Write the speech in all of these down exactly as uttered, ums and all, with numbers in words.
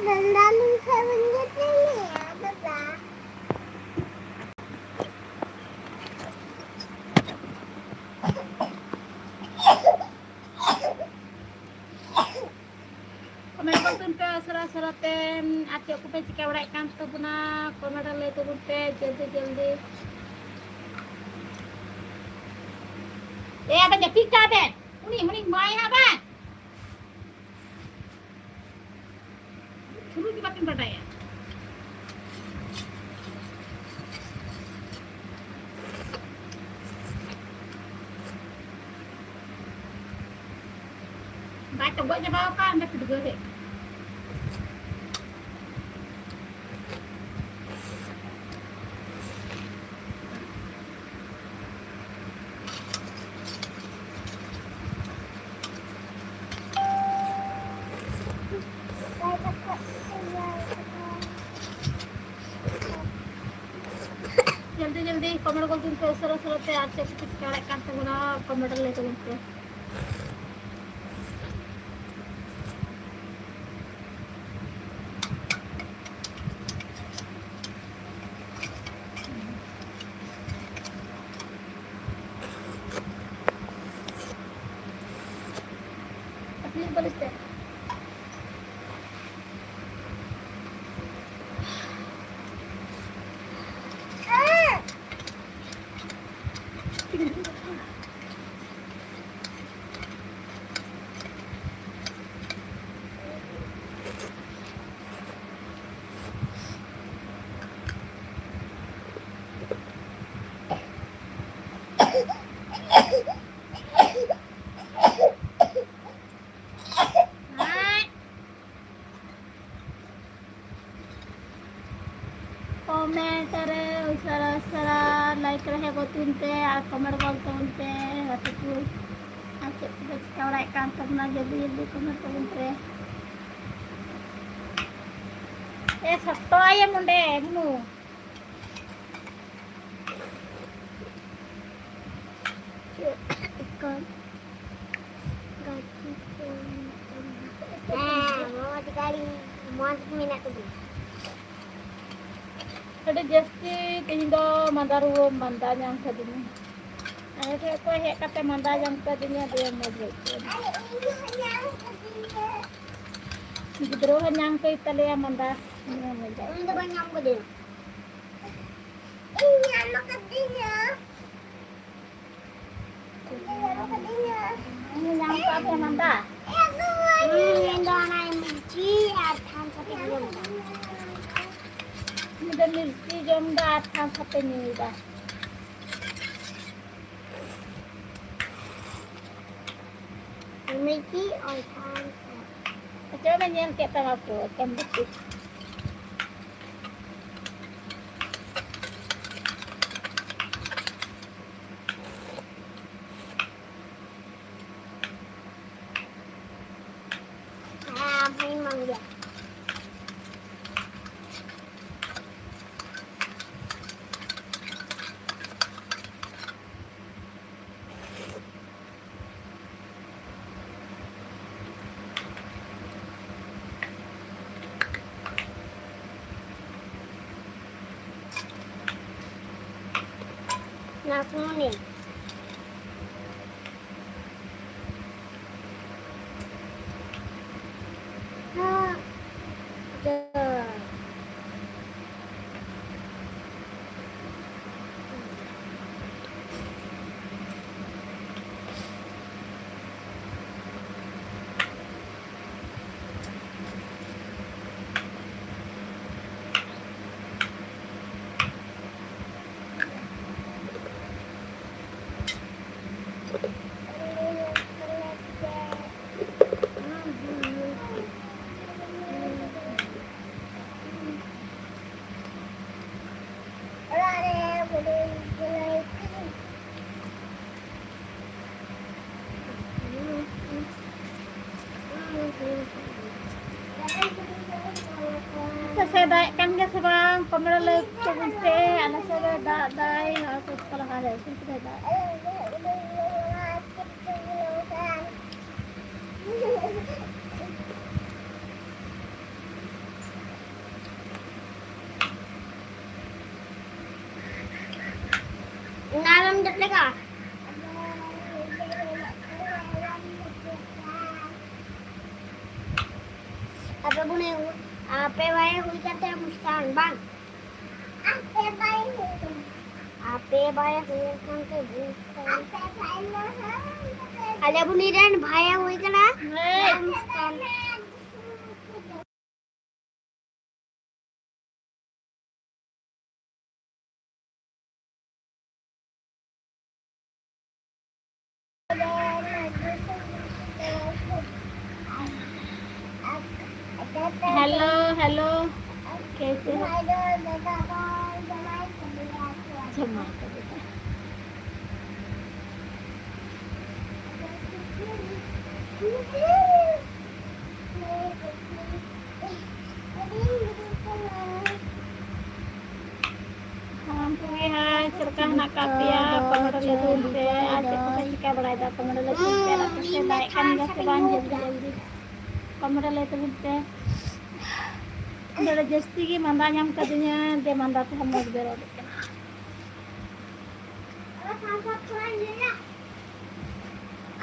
ᱰᱟᱸᱰᱟ ᱞᱤᱧ ᱥᱟᱵ ᱮᱱ ᱜᱮ ᱛᱟᱦᱞᱮ, ᱟᱫᱚ ᱵᱟᱝ᱾ ᱠᱚᱢᱮᱱᱴ ᱜᱚᱫ ᱯᱮ ᱩᱥᱟᱹᱨᱟ ᱩᱥᱟᱹᱨᱟ ᱛᱮ, ᱟᱨ ᱪᱮᱫ ᱠᱚᱯᱮ ᱪᱤᱠᱟᱹ ᱵᱟᱲᱟᱭᱮᱫ ᱠᱟᱱ ᱛᱟᱵᱚᱱᱟ, ᱠᱚᱢᱮᱱᱴ ᱨᱮ ᱞᱟᱹᱭ ᱛᱟᱵᱚᱱ ᱯᱮ ᱡᱚᱞᱫᱤ ᱡᱚᱞᱫᱤ᱾ ᱮ, ᱟᱫᱚ ᱡᱟᱹᱯᱤᱫ ᱠᱟᱜ ᱵᱮᱱ, ᱩᱱᱤ ᱦᱚᱸᱞᱤᱧ ᱮᱢᱟᱭᱟ ᱦᱟᱸᱜ ᱵᱟᱝ᱾ ᱥᱩᱱᱩᱢ ᱜᱮ ᱵᱟᱹᱠᱤᱱ ᱵᱟᱰᱟᱭᱟ᱾ ᱵᱟᱭ ᱛᱚᱜᱚᱡ ᱪᱟᱵᱟᱣ ᱟᱠᱟᱱ ᱚᱸᱰᱮ ᱯᱤᱰᱜᱟᱹ ᱦᱮᱡ᱾ ᱡᱚᱞᱫᱤ ᱡᱚᱞᱫᱤ ᱠᱚᱢᱮᱱᱴ ᱜᱚᱫ ᱛᱟᱵᱚᱱ ᱯᱮ ᱩᱥᱟᱹᱨᱟ ᱩᱥᱟᱹᱨᱟ ᱛᱮ, ᱟᱨ ᱪᱮᱫ ᱠᱚᱯᱮ ᱪᱤᱠᱟᱹ ᱵᱟᱲᱟᱭᱮᱫ ᱠᱟᱱ ᱛᱟᱵᱚᱱᱟ ᱠᱚᱢᱮᱱᱴ ᱨᱮ ᱞᱟᱹᱭ ᱛᱟᱵᱚᱱ ᱯᱮ᱾ ᱠᱚᱢᱮᱱᱴ ᱨᱮ ᱩᱥᱟᱹᱨᱟ ᱩᱥᱟᱹᱨᱟ ᱞᱟᱭᱤᱠ ᱨᱮ ᱦᱮᱡ ᱜᱚᱫ ᱛᱟᱵᱚᱱ ᱯᱮ ᱟᱨ ᱠᱚᱢᱮᱱᱴ ᱜᱚᱫ ᱛᱟᱵᱚᱱ ᱯᱮ ᱜᱟᱛᱮ ᱠᱚ᱾ ᱟᱨ ᱪᱮᱫ ᱠᱚᱯᱮ ᱪᱤᱠᱟᱹ ᱵᱟᱲᱟᱭᱮᱫ ᱠᱟᱱ ᱛᱟᱵᱚᱱᱟ, ᱡᱚᱞᱫᱤ ᱡᱚᱞᱫᱤ ᱠᱚᱢᱮᱱᱴ ᱛᱟᱵᱚᱱ ᱯᱮ᱾ ᱮ, ᱥᱚᱠᱛᱚ ᱟᱭᱮᱢ ᱚᱸᱰᱮ, ᱵᱩᱱᱩ᱾ ᱪᱮᱫ ᱠᱚ ᱜᱟᱛᱮ ᱠᱚ᱾ ᱢᱮᱱᱟᱜ ᱛᱟᱵᱚᱱᱟ᱾ ᱟᱹᱰᱤ ᱡᱟᱹᱥᱛᱤ ᱛᱮᱦᱮᱧ ᱫᱚ ᱢᱟᱸᱫᱟ ᱨᱩᱣᱟᱹ, ᱢᱟᱸᱫᱟ ᱧᱟᱢ ᱠᱟᱫᱤᱧᱟ᱾ ᱟᱞᱮ ᱴᱷᱮᱱ ᱚᱠᱚᱭ ᱦᱮᱡ ᱠᱟᱛᱮ ᱢᱟᱸᱫᱟ ᱧᱟᱢ ᱠᱟᱫᱤᱧᱟ, ᱟᱹᱰᱤ ᱢᱚᱡᱽ ᱟᱹᱭᱠᱟᱹᱣ ᱮᱱᱟ᱾ ᱜᱤᱫᱽᱨᱟᱹ ᱦᱚᱸ ᱧᱟᱢ ᱠᱮᱫ ᱛᱟᱞᱮᱭᱟ ᱢᱟᱸᱫᱟ᱾ ᱤᱧ ᱫᱚ ᱵᱟᱹᱧ ᱧᱟᱢ ᱠᱟᱫᱤᱧᱟ᱾ ᱤᱧ ᱧᱟᱢ ᱠᱟᱫᱤᱧᱟ᱾ ᱤᱧ ᱧᱟᱢ ᱠᱟᱫ ᱯᱮ ᱢᱟᱸᱫᱟ᱾ ᱦᱩᱸ, ᱤᱧ ᱫᱚ ᱚᱱᱟ ᱢᱤᱨᱪᱤ ᱟᱨ ᱛᱷᱟᱢᱥ ᱟᱯ ᱤᱧ ᱡᱚᱢ ᱫᱟ᱾ ᱩᱱᱤ ᱫᱚ ᱢᱤᱨᱪᱤ ᱡᱚᱢ ᱫᱟ ᱟᱨ ᱛᱷᱟᱢᱥ ᱟᱯ ᱮ ᱧᱩᱭ ᱫᱟ᱾ ᱢᱤᱨᱪᱤ ᱟᱨ ᱛᱷᱟᱢᱥ ᱟᱯ᱾ ᱟᱪᱪᱷᱟ, ᱚᱱᱟ ᱧᱮᱞ ᱠᱮᱫ ᱛᱟᱢᱟ ᱠᱚ, ᱮᱠᱮᱱ ᱵᱩᱴᱤ᱾ ᱦᱮᱸ, ᱵᱷᱟᱹᱜᱤ ᱢᱟᱝ ᱜᱮᱭᱟ᱾ ᱱᱟᱠᱩᱱᱤ᱾ ᱟᱯᱮ ᱥᱮᱫ ᱫᱟᱜ ᱮᱫ ᱠᱟᱱ ᱜᱮᱭᱟ ᱥᱮ ᱵᱟᱝ? ᱠᱚᱢᱮᱱᱴ ᱞᱟᱹᱭ ᱛᱟᱵᱚᱱ ᱯᱮ᱾ ᱟᱞᱮ ᱥᱮᱫ ᱫᱚᱭ ᱫᱟᱜ ᱫᱟᱭ, ᱟᱨ ᱪᱮᱫ ᱠᱚ ᱞᱟᱜᱟᱣ ᱫᱟᱭ, ᱪᱮᱫ ᱠᱚ ᱫᱟᱜ ᱫᱟᱭ᱾ ᱞᱮᱠᱟ᱾ ᱟᱯᱮ ᱵᱩᱱᱤ, ᱟᱯᱮ ᱵᱟᱭ ᱦᱩᱭ ᱠᱟᱛᱮ ᱢᱩᱥᱠᱟᱱ ᱵᱟᱝ? ᱟᱯᱮ ᱵᱟᱭ ᱦᱩᱭ ᱠᱟᱱᱟ᱾ ᱟᱯᱮ ᱵᱟᱭ ᱦᱩᱭ ᱠᱟᱱ ᱛᱮ ᱢᱩᱥᱠᱟᱱ᱾ ᱟᱞᱮ ᱵᱩᱱᱤ ᱨᱮᱱ ᱵᱷᱟᱭᱟ ᱦᱩᱭ ᱠᱟᱱᱟ᱾ ᱦᱮᱸ᱾ ᱢᱩᱥᱠᱟᱱ᱾ हेलो, हेलो, कैसे हो? जमा कर देता। ᱥᱟᱱᱟᱢ ᱠᱚᱜᱮ ᱦᱟᱸᱜ ᱪᱮᱫ ᱞᱮᱠᱟ ᱦᱮᱱᱟᱜ ᱟᱠᱟᱫ ᱯᱮᱭᱟ? ᱠᱚᱢᱮᱱᱴ ᱨᱮ ᱞᱟᱹᱭ ᱛᱟᱵᱚᱱ ᱯᱮ᱾ ᱟᱨ ᱪᱮᱫ ᱠᱚᱯᱮ ᱪᱤᱠᱟᱹ ᱵᱟᱲᱟᱭᱮᱫᱟ? ᱠᱚᱢᱮᱱᱴ ᱨᱮ ᱞᱟᱹᱭ ᱛᱟᱵᱚᱱ ᱯᱮ᱾ ᱟᱨ ᱟᱯᱮ ᱥᱮᱫ ᱫᱟᱜ ᱮᱫ ᱠᱟᱱ ᱜᱮᱭᱟ ᱥᱮ ᱵᱟᱝ? ᱡᱚᱞᱫᱤ ᱡᱚᱞᱫᱤ ᱠᱚᱢᱮᱱᱴ ᱨᱮ ᱞᱟᱹᱭ ᱛᱟᱵᱚᱱ ᱯᱮ᱾ ᱱᱚᱰᱮ ᱡᱟᱹᱥᱛᱤ ᱜᱮ ᱢᱟᱸᱫᱟ ᱧᱟᱢ ᱠᱟᱫᱤᱧᱟ, ᱡᱮ ᱢᱟᱸᱫᱟ ᱛᱮᱦᱚᱸ ᱢᱚᱡᱽ ᱵᱟᱭ ᱨᱚᱲ ᱠᱟᱱᱟ᱾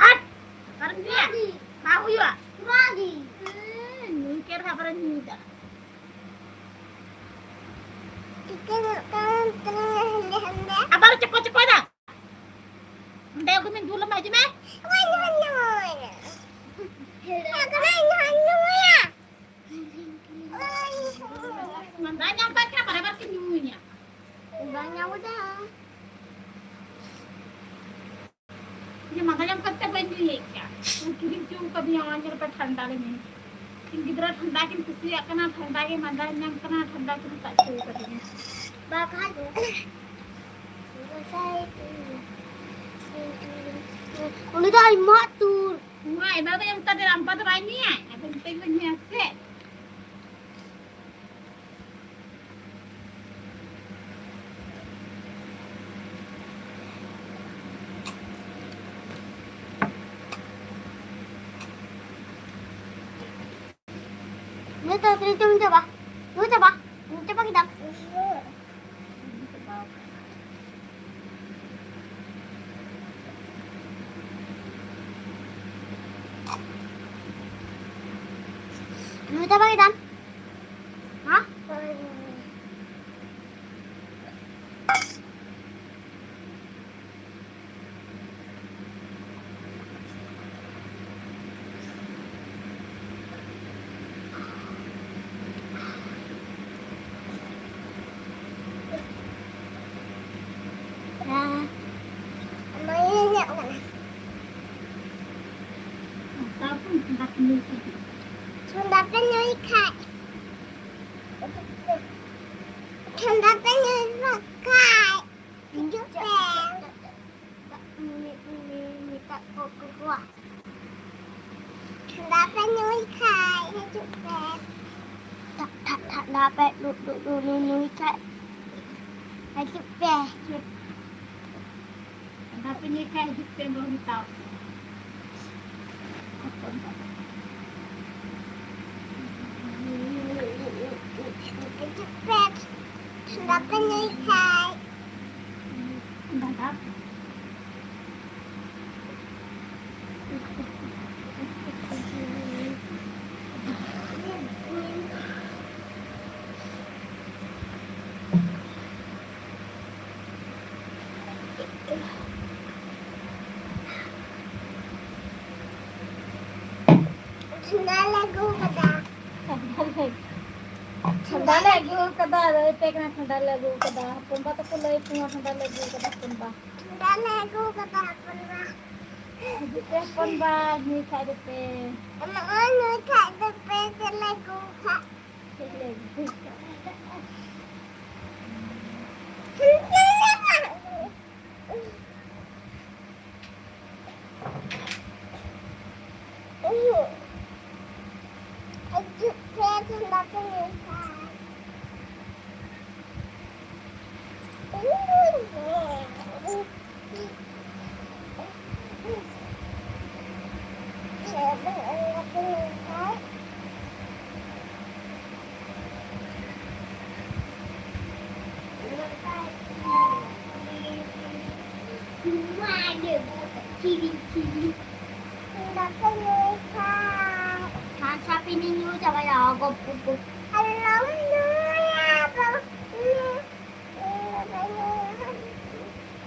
ᱟᱨ ᱚᱠᱟᱨᱮᱢ ᱧᱩᱭᱟ? ᱵᱟᱝ ᱦᱩᱭᱩᱜᱼᱟ᱾ ᱦᱮᱸ, ᱧᱩᱭ ᱠᱮᱫ ᱨᱮᱦᱚᱸ ᱟᱵᱟᱨᱮᱢ ᱧᱩᱭᱮᱫᱟ᱾ ᱟᱵᱟᱨ ᱪᱚᱠᱚ ᱪᱚᱠᱚᱭᱮᱫᱟ᱾ ᱚᱸᱰᱮ ᱟᱹᱜᱩᱭ ᱢᱮ, ᱫᱩᱞ ᱟᱢᱟ, ᱦᱤᱡᱩᱜ ᱢᱮ᱾ ᱢᱟᱸᱫᱟ ᱧᱟᱢ ᱠᱟᱜ ᱠᱷᱟᱱ ᱵᱟᱨ ᱵᱟᱨ ᱠᱤᱱ ᱧᱩᱭᱟ᱾ ᱵᱟᱝ ᱧᱟᱢ ᱠᱟᱫᱟ᱾ ᱤᱧ ᱢᱟᱸᱫᱟ ᱧᱟᱢ ᱠᱟᱛᱮ ᱵᱟᱹᱧ ᱧᱩᱭᱮᱫ ᱠᱟᱱ᱾ ᱠᱤᱨᱤᱧ ᱦᱚᱪᱚ ᱠᱟᱫᱤᱧᱟ, ᱚᱱᱟ ᱧᱮᱞ ᱯᱮ ᱴᱷᱟᱱᱰᱟ ᱨᱮ ᱧᱩ᱾ ᱤᱧ ᱜᱤᱫᱽᱨᱟᱹ ᱴᱷᱟᱱᱰᱟ ᱠᱤᱱ ᱠᱩᱥᱤᱭᱟᱜ ᱠᱟᱱᱟ, ᱴᱷᱟᱱᱰᱟ ᱜᱮ ᱢᱟᱸᱫᱟ ᱧᱟᱢ ᱠᱟᱱᱟ, ᱴᱷᱟᱱᱰᱟ ᱠᱤᱱ ᱢᱮᱛᱟ ᱦᱚᱪᱚ ᱠᱟᱫᱤᱧᱟ᱾ ᱵᱟᱠᱷᱟᱡ ᱫᱚ᱾ ᱩᱱᱤ ᱫᱚ ᱟᱭᱢᱟ ᱛᱩᱨ᱾ ᱱᱚᱣᱟ ᱮᱵᱟᱨ ᱫᱚ ᱮᱢ ᱠᱟᱛᱮ ᱟᱢᱯᱟ ᱫᱚ ᱵᱟᱭ ᱧᱩᱭᱟ, ᱟᱫᱚ ᱢᱤᱫᱴᱮᱡ ᱜᱮ ᱧᱩᱭᱟ ᱥᱮ᱾ ᱱᱤᱛᱚᱜ ᱛᱤᱱᱟᱹᱜ ᱪᱚᱢ ᱪᱟᱵᱟ? ᱱᱩᱭ ᱪᱟᱵᱟ? ᱱᱩᱭ ᱪᱟᱵᱟ ᱠᱮᱫᱟᱢ? ᱱᱩᱭ ᱫᱚ ᱵᱟᱝ ᱫᱟᱢ᱾ ᱦᱮᱸ? ᱦᱮᱸ᱾ ᱢᱟᱹᱭ ᱦᱮᱡ ᱠᱟᱱᱟ᱾ ᱛᱟᱨᱯᱚᱨ ᱫᱟᱠᱟ ᱧᱩᱭ ᱠᱷᱟᱡ᱾ ᱴᱷᱟᱱᱰᱟ ᱯᱮ ᱧᱩᱭ ᱠᱷᱟᱡ᱾ ᱴᱷᱟᱱᱰᱟ ᱯᱮ ᱧᱩᱭ ᱠᱷᱟᱡ᱾ ᱦᱤᱡᱩᱜ ᱯᱮ᱾ ᱢᱮᱛᱟᱜ ᱠᱚ ᱠᱚᱣᱟ᱾ ᱴᱷᱟᱱᱰᱟ ᱯᱮ ᱧᱩᱭ ᱠᱷᱟᱡ ᱦᱤᱡᱩᱜ ᱯᱮ᱾ ᱴᱷᱟ-, ᱴᱷᱟ-, ᱴᱷᱟᱱᱰᱟ ᱯᱮ ᱧᱩ-, ᱧᱩ-, ᱧᱩ-, ᱧᱩᱭ ᱠᱷᱟᱡ ᱦᱤᱡᱩᱜ ᱯᱮ᱾ ᱴᱷᱟᱱᱰᱟ ᱯᱮ ᱧᱩᱭ ᱠᱷᱟᱡ ᱦᱤᱡᱩᱜ ᱯᱮ, ᱵᱟᱹᱦᱩ ᱛᱟᱠᱚ᱾ ᱦᱤᱡᱩᱜ ᱯᱮ, ᱴᱷᱟᱱᱰᱟ ᱯᱮ ᱧᱩᱭ ᱠᱷᱟᱡ᱾ ᱫᱟᱫᱟ᱾ ᱴᱷᱟᱱᱰᱟ ᱞᱮ ᱟᱹᱜᱩ ᱠᱟᱫᱟ᱾ ᱴᱷᱟᱱᱰᱟ ᱞᱮ ᱟᱹᱜᱩ ᱠᱟᱫᱟ, ᱞᱟᱹᱭ ᱟᱯᱮ ᱠᱟᱱᱟ, ᱴᱷᱟᱱᱰᱟ ᱞᱮ ᱟᱹᱜᱩ ᱠᱟᱫᱟ᱾ ᱦᱚᱯᱚᱱ ᱵᱟ ᱛᱟᱠᱚ ᱞᱟᱹᱭ ᱟᱠᱚ ᱢᱟ, ᱴᱷᱟᱱᱰᱟ ᱞᱮ ᱟᱹᱜᱩ ᱠᱟᱫᱟ, ᱦᱚᱯᱚᱱ ᱵᱟ᱾ ᱴᱷᱟᱱᱰᱟ ᱞᱮ ᱟᱹᱜᱩ ᱠᱟᱫᱟ, ᱦᱚᱯᱚᱱ ᱵᱟ᱾ ᱦᱤᱡᱩᱜ ᱯᱮ, ᱦᱚᱯᱚᱱ ᱵᱟ, ᱧᱩᱭ ᱠᱷᱟᱡ ᱫᱚᱯᱮ᱾ ᱱᱚᱜᱼᱚᱭ ᱧᱩᱭ ᱠᱷᱟᱡ ᱫᱚᱯᱮ, ᱪᱮᱫ ᱞᱮ ᱟᱹᱜᱩ ᱠᱟᱫᱟ᱾ ᱫᱟᱠᱟ ᱧᱩᱭ ᱠᱷᱟᱡ᱾ ᱦᱟᱸ, ᱥᱟᱯᱤ ᱧᱩ ᱪᱟᱵᱟᱭᱟ, ᱜᱚᱯ, ᱜᱚᱯ, ᱜᱚᱯ᱾ ᱟᱞᱚᱢ ᱧᱩᱭᱟ, ᱵᱟᱵᱟ᱾ ᱧᱩ, ᱧᱩ, ᱵᱟᱵᱟ, ᱧᱩ᱾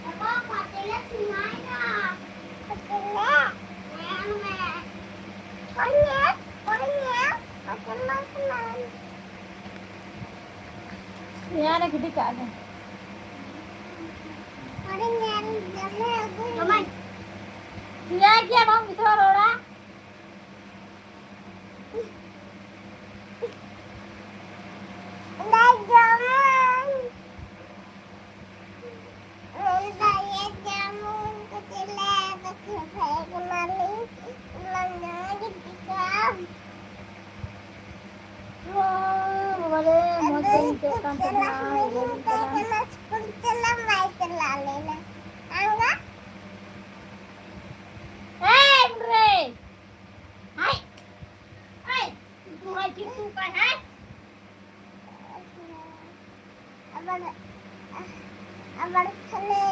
ᱵᱟᱵᱟ, ᱯᱟᱛᱮᱞᱮ ᱥᱤᱢᱟᱭᱟ᱾ ᱯᱟᱛᱮᱞᱮ? ᱧᱮᱞ ᱢᱮ᱾ ᱚᱠᱚᱭ ᱧᱮᱞ? ᱚᱠᱚᱭ ᱧᱮᱞ? ᱯᱟᱛᱮᱞ ᱢᱟ ᱥᱤᱢᱟᱭ᱾ ᱥᱮᱭᱟ ᱨᱮ ᱜᱤᱰᱤ ᱠᱟᱜ ᱢᱮ᱾ ᱚᱸᱰᱮ ᱧᱮᱞ ᱫᱚᱢᱮ ᱟᱹᱜᱩᱭ ᱢᱮ᱾ ᱥᱮᱭᱟ ᱜᱮᱭᱟ, ᱵᱟᱢ ᱵᱩᱡᱷᱟᱹᱣᱟ ᱨᱚᱲᱟ? ᱚᱱᱟ ᱡᱚᱢᱟᱹᱧ᱾ ᱢᱮᱱᱫᱟ ᱤᱭᱟᱹ ᱡᱟᱢᱩᱱ ᱠᱚ ᱪᱮᱫ ᱞᱮ ᱵᱟᱠᱷᱨᱟ ᱠᱟᱱᱟᱞᱤᱧ, ᱚᱱᱟ ᱜᱤᱰᱤ ᱠᱟᱜ᱾ ᱵᱟᱵᱟ ᱨᱮ, ᱢᱚᱡᱽ ᱜᱮ ᱟᱹᱭᱠᱟᱹᱜ ᱠᱟᱱ ᱛᱟᱦᱮᱱᱟ, ᱤᱭᱟᱹ ᱠᱟᱱᱟ᱾ ᱥᱠᱩᱞ ᱪᱟᱞᱟᱣ ᱵᱟᱭ ᱪᱟᱞᱟᱣ ᱞᱮᱱᱟ᱾ ᱟᱸᱜᱟ? ᱮᱭ, ᱨᱮ᱾ ᱦᱟᱭ᱾ ᱦᱟᱭ᱾ ᱩᱛᱩ ᱦᱟᱭ, ᱪᱮᱫ ᱩᱛᱩ ᱠᱟᱭ ᱦᱟᱭ? ᱟᱵᱟᱨ, ᱟᱵᱟᱨ ᱠᱷᱟᱹᱞᱤ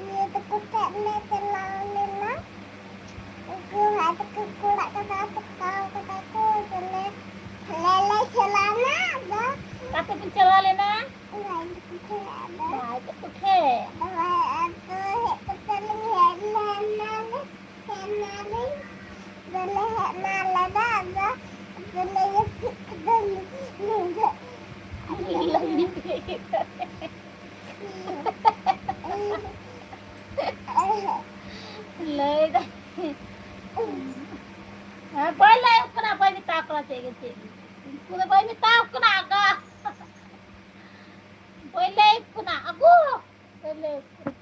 ᱤᱭᱟᱹ ᱛᱟᱠᱚ ᱴᱷᱮᱱ ᱞᱮ ᱪᱟᱞᱟᱣ ᱞᱮᱱᱟ᱾ ᱩᱱᱠᱩ ᱵᱷᱟᱭ ᱛᱟᱠᱚ ᱠᱚ ᱚᱲᱟᱜ ᱠᱟᱫᱟ, ᱛᱚᱯᱟᱣ ᱠᱟᱫᱟ ᱠᱚ, ᱛᱟᱦᱞᱮ ᱟᱞᱮ ᱞᱮ ᱪᱟᱞᱟᱣ ᱮᱱᱟ᱾ ᱟᱫᱚ ᱚᱠᱟ ᱛᱮᱯᱮ ᱪᱟᱞᱟᱣ ᱞᱮᱱᱟ? ᱵᱷᱟᱭ ᱛᱟᱠᱚ ᱴᱷᱮᱱ᱾ ᱟᱫᱚ ᱵᱷᱟᱭ ᱛᱟᱠᱚ ᱴᱷᱮᱱ? ᱟᱫᱚ ᱦᱮᱡ ᱠᱟᱛᱮ ᱞᱮ ᱦᱮᱡ ᱞᱮᱱᱟ ᱞᱮ, ᱦᱮᱡ ᱱᱟᱞᱮ᱾ ᱟᱫᱚ ᱞᱮ ᱦᱮᱡ ᱱᱟ ᱞᱮ ᱫᱚ, ᱟᱫᱚ, ᱟᱫᱚ ᱞᱮ ᱡᱟᱹᱯᱤᱫ ᱠᱮᱫᱟ ᱧᱤᱫᱟᱹ᱾ ᱞᱟᱹᱭ ᱫᱟᱭ᱾ ᱦᱮᱸ, ᱵᱟᱭ ᱞᱟᱹᱭ ᱠᱟᱱᱟ, ᱵᱟᱭ ᱢᱮᱛᱟ ᱠᱚᱣᱟ ᱪᱮᱫ ᱜᱮ, ᱪᱮᱫ ᱜᱮ᱾ ᱩᱱᱠᱩ ᱫᱚ ᱵᱟᱭ ᱢᱮᱛᱟ ᱠᱚ ᱠᱟᱱᱟ, ᱟᱜᱟ᱾ ᱵᱟᱭ ᱞᱟᱹᱭ ᱠᱟᱱᱟ, ᱟᱜᱩ᱾ ᱵᱟᱭ ᱞᱟᱹᱭ ᱠᱟᱱᱟ᱾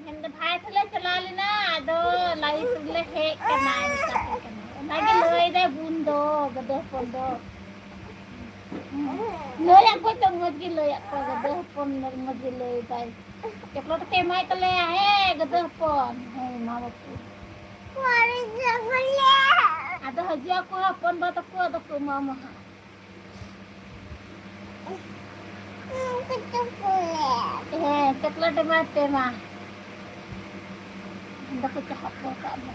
ᱢᱮᱱᱫᱟ, ᱵᱷᱟᱭ ᱴᱷᱮᱱ ᱞᱮ ᱪᱟᱞᱟᱣ ᱞᱮᱱᱟ, ᱟᱫᱚ ᱞᱟᱭᱤᱴ ᱨᱮᱞᱮ ᱦᱮᱡ ᱠᱟᱱᱟ, ᱢᱮᱛᱟ ᱠᱚ ᱠᱟᱱᱟ᱾ ᱚᱱᱟᱜᱮ ᱞᱟᱹᱭ ᱫᱟᱭ ᱵᱩᱱ ᱫᱚ, ᱜᱟᱹᱫᱟᱹ ᱦᱚᱯᱚᱱ ᱫᱚ᱾ ᱞᱟᱹᱭᱟᱫ ᱠᱚᱣᱟ ᱛᱚ, ᱢᱚᱡᱽ ᱜᱮ ᱞᱟᱹᱭᱟᱫ ᱠᱚᱣᱟ, ᱜᱟᱹᱫᱟᱹ ᱦᱚᱯᱚᱱ ᱢᱚᱡᱽ ᱜᱮ ᱞᱟᱹᱭ ᱫᱟᱭ᱾ ᱪᱚᱠᱞᱮᱴ ᱯᱮ ᱮᱢᱟᱭ ᱛᱟᱞᱮᱭᱟ, ᱦᱮᱸ, ᱜᱟᱹᱫᱟᱹ ᱦᱚᱯᱚᱱ᱾ ᱦᱮᱸ, ᱮᱢᱟ ᱵᱟᱯᱮ᱾ ᱟᱫᱚ ᱦᱤᱡᱩᱜ ᱟᱠᱚ ᱦᱚᱯᱚᱱ ᱵᱟ ᱛᱟᱠᱚ, ᱟᱫᱚ ᱠᱚ ᱮᱢᱟᱢᱟ ᱦᱟᱸᱜ᱾ ᱦᱮᱸ, ᱪᱚᱠᱞᱮᱴ ᱮᱢᱟᱭ ᱯᱮ ᱢᱟ᱾ ᱫᱟᱠᱟ ᱪᱟᱦᱟᱜ ᱠᱚ ᱠᱟᱜ ᱢᱮ᱾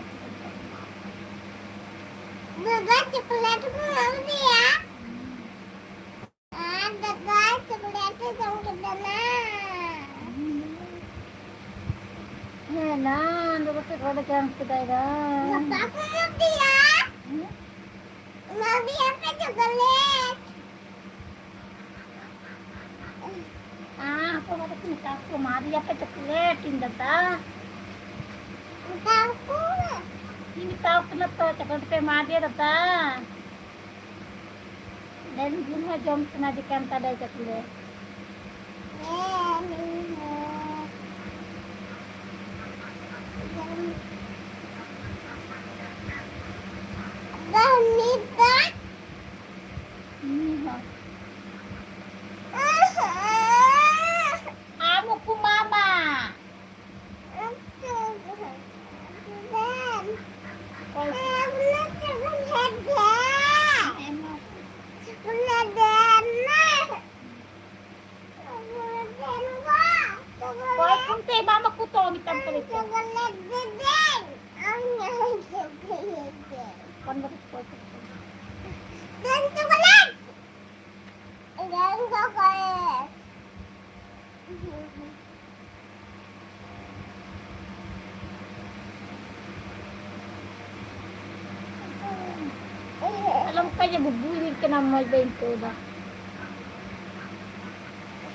ᱫᱟᱫᱟ, ᱪᱚᱠᱞᱮᱴ ᱠᱚ ᱮᱢᱟ ᱫᱮᱭᱟ᱾ ᱟᱨ ᱫᱟᱫᱟ, ᱪᱚᱠᱞᱮᱴ ᱮ ᱡᱚᱢ ᱠᱮᱫᱟ ᱱᱟ᱾ ᱦᱮᱸ, ᱱᱟ, ᱫᱟᱫᱟ ᱪᱚᱠᱞᱮᱴ ᱮ ᱡᱚᱢ ᱠᱮᱫᱟᱭ ᱱᱟ᱾ ᱜᱟᱯᱟ ᱠᱚ ᱮᱢᱟ ᱫᱮᱭᱟ᱾ ᱦᱮᱸ? ᱮᱢᱟ ᱫᱮᱭᱟ ᱯᱮ ᱪᱚᱠᱞᱮᱴ᱾ ᱟᱸ, ᱦᱚᱯᱚᱱ ᱵᱟ ᱛᱟᱹᱠᱤᱱ ᱢᱮᱛᱟ ᱠᱚ, ᱮᱢᱟ ᱫᱮᱭᱟ ᱯᱮ ᱪᱚᱠᱞᱮᱴ, ᱤᱧ ᱫᱟᱫᱟ᱾ ᱢᱮᱛᱟ ᱠᱚ᱾ ᱤᱧ ᱢᱮᱛᱟ ᱠᱚ ᱠᱟᱱᱟ ᱛᱚ, ᱪᱚᱠᱞᱮᱴ ᱯᱮ ᱮᱢᱟ ᱫᱮᱭᱟ ᱫᱟᱫᱟ᱾ ᱞᱟᱹᱭ ᱢᱮ, ᱜᱩᱱ ᱦᱚᱸ ᱡᱚᱢ ᱥᱟᱱᱟ ᱫᱮ ᱠᱟᱱ ᱛᱟᱞᱮ ᱪᱚᱠᱞᱮᱴ᱾ ᱦᱮᱸ, ᱤᱧ ᱦᱚᱸ᱾ ᱡᱚᱢ᱾ ᱫᱟ, ᱩᱱᱤ ᱫᱚ ᱩᱱᱤ ᱦᱚᱸ᱾ ᱟᱢ ᱩᱠᱩ ᱢᱟᱢᱟ᱾ ᱚᱠᱚᱭ? ᱚᱠᱚᱭ ᱠᱷᱚᱱ ᱯᱮ ᱮᱢᱟᱢᱟ ᱠᱚ ᱛᱚ ᱢᱮᱛᱟᱢ ᱠᱟᱱᱟ ᱛᱚ᱾ ᱚᱠᱚᱭ ᱠᱷᱚᱱ ᱯᱮ ᱮᱢᱟᱢᱟ? ᱟᱞᱚᱢ ᱠᱟᱡᱮ ᱵᱩᱵᱩᱭ ᱦᱩᱭᱩᱜ ᱠᱟᱱᱟ, ᱢᱚᱡᱽ ᱵᱟᱹᱧ ᱟᱹᱭᱠᱟᱹᱣ ᱮᱫᱟ᱾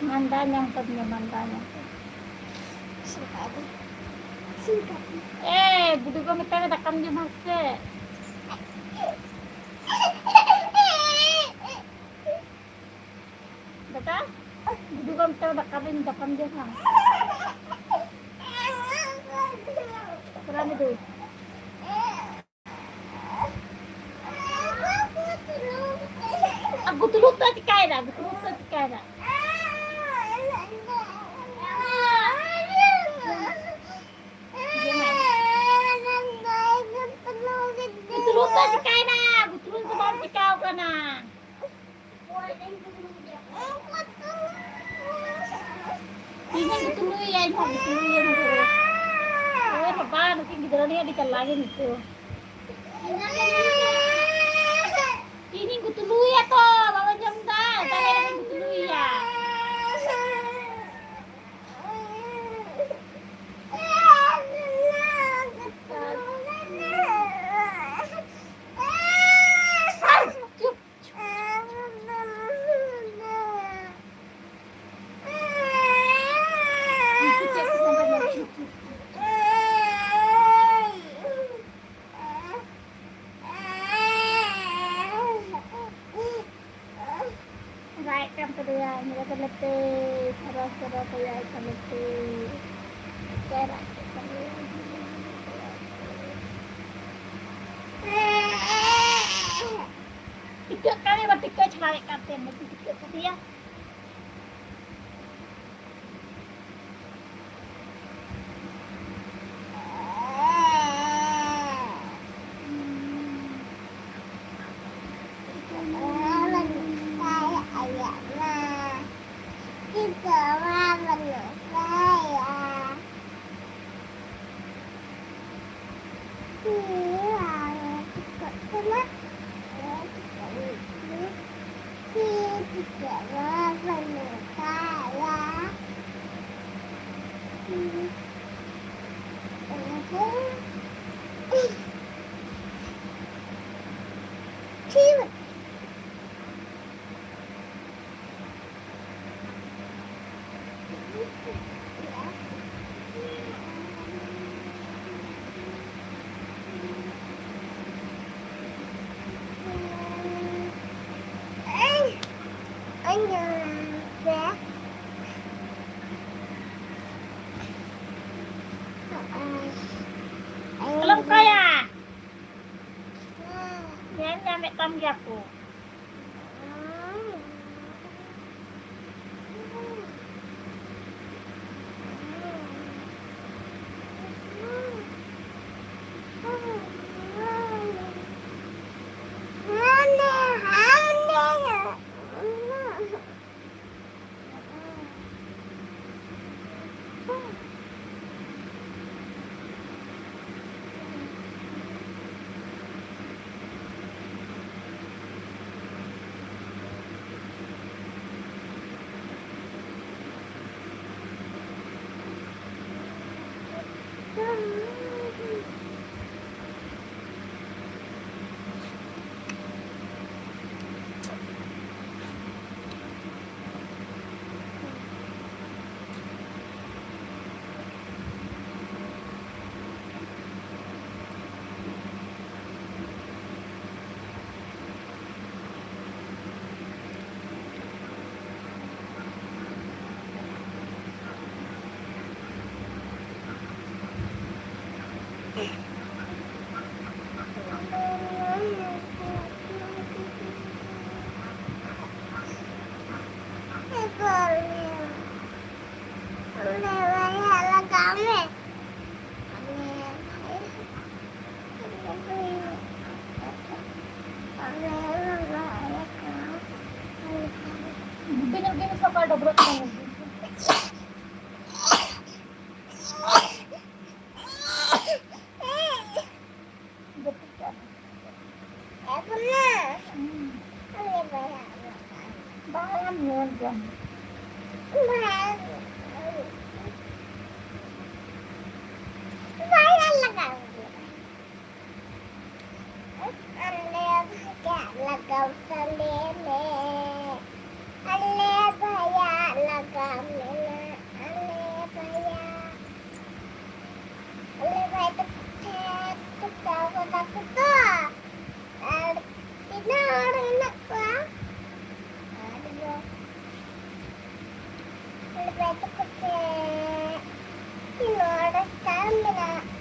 ᱢᱟᱸᱫᱟ ᱧᱟᱢ ᱠᱟᱫᱤᱧᱟ, ᱢᱟᱸᱫᱟ ᱧᱟᱢ ᱠᱟᱫᱤᱧᱟ᱾ ᱮ, ᱵᱩᱰᱤ ᱜᱚ ᱢᱮᱛᱟᱭ ᱢᱮ, ᱫᱟᱠᱟᱢ ᱡᱚᱢᱟ ᱥᱮ? ᱵᱮᱴᱟ, ᱵᱩᱰᱤ ᱜᱚ ᱢᱮᱛᱟᱭ ᱢᱮ, ᱫᱟᱠᱟ ᱫᱚᱧ, ᱫᱟᱠᱟᱢ ᱡᱚᱢᱟ? ᱯᱨᱟᱱᱤ ᱫᱟᱹᱭ᱾ ᱟᱨ ᱜᱩᱛᱞᱩ ᱛᱚ ᱪᱤᱠᱟᱭᱮᱱᱟ? ᱜᱩᱛᱞᱩ ᱛᱚ ᱪᱤᱠᱟᱭᱮᱱᱟ? ᱜᱩᱛᱞᱩ ᱛᱚ ᱪᱤᱠᱟᱭᱮᱱᱟ? ᱜᱩᱛᱞᱩ ᱫᱚ ᱵᱟᱢ ᱪᱤᱠᱟᱣ ᱠᱟᱱᱟ᱾ ᱤᱧ ᱦᱚᱸ ᱜᱩᱛᱞᱩᱭᱟ, ᱤᱧ ᱦᱚᱸ ᱜᱩᱛᱞᱩᱭᱟ᱾ ᱳᱭ ᱵᱟᱵᱟ, ᱩᱱᱤ ᱟᱹᱰᱤ ᱪᱟᱞᱟᱠ ᱜᱮ ᱱᱤᱛᱚᱜ᱾ ᱤᱧᱤᱧ ᱜᱩᱛᱞᱩᱭᱟ ᱛᱚ, ᱵᱟᱵᱟ ᱡᱚᱢ ᱫᱟ, ᱛᱟᱦᱞᱮ ᱤᱧᱤᱧ ᱜᱩᱛᱞᱩᱭᱟ᱾ ᱪᱩᱯ᱾ ᱨᱟᱜ ᱮᱫ ᱠᱟᱱ ᱛᱟᱞᱮᱭᱟ, ᱧᱮᱞᱮ ᱛᱟᱞᱮ ᱯᱮ, ᱥᱚᱨᱚ ᱥᱚᱨᱚ ᱠᱚᱭᱚᱜ ᱮᱫ ᱛᱟᱞᱮ ᱯᱮ᱾ ᱚᱠᱚᱭ ᱨᱟᱜ ᱮᱫ ᱛᱟᱞᱮᱭᱟ? ᱴᱤᱠᱟᱹᱜ ᱠᱟᱱ, ᱮᱵᱟᱨ ᱴᱤᱠᱟᱹᱜ ᱪᱷᱟᱲᱟᱣᱮᱫ ᱠᱟᱱ ᱛᱮ, ᱵᱟᱹᱧ ᱴᱤᱠᱟᱹᱜ ᱠᱟᱫᱮᱭᱟ᱾ ᱟᱞᱚᱢ ᱚᱱᱠᱟᱭᱟ᱾ ᱧᱮᱞ ᱧᱟᱢᱮᱫ ᱛᱟᱢ ᱜᱮᱭᱟ ᱠᱚ᱾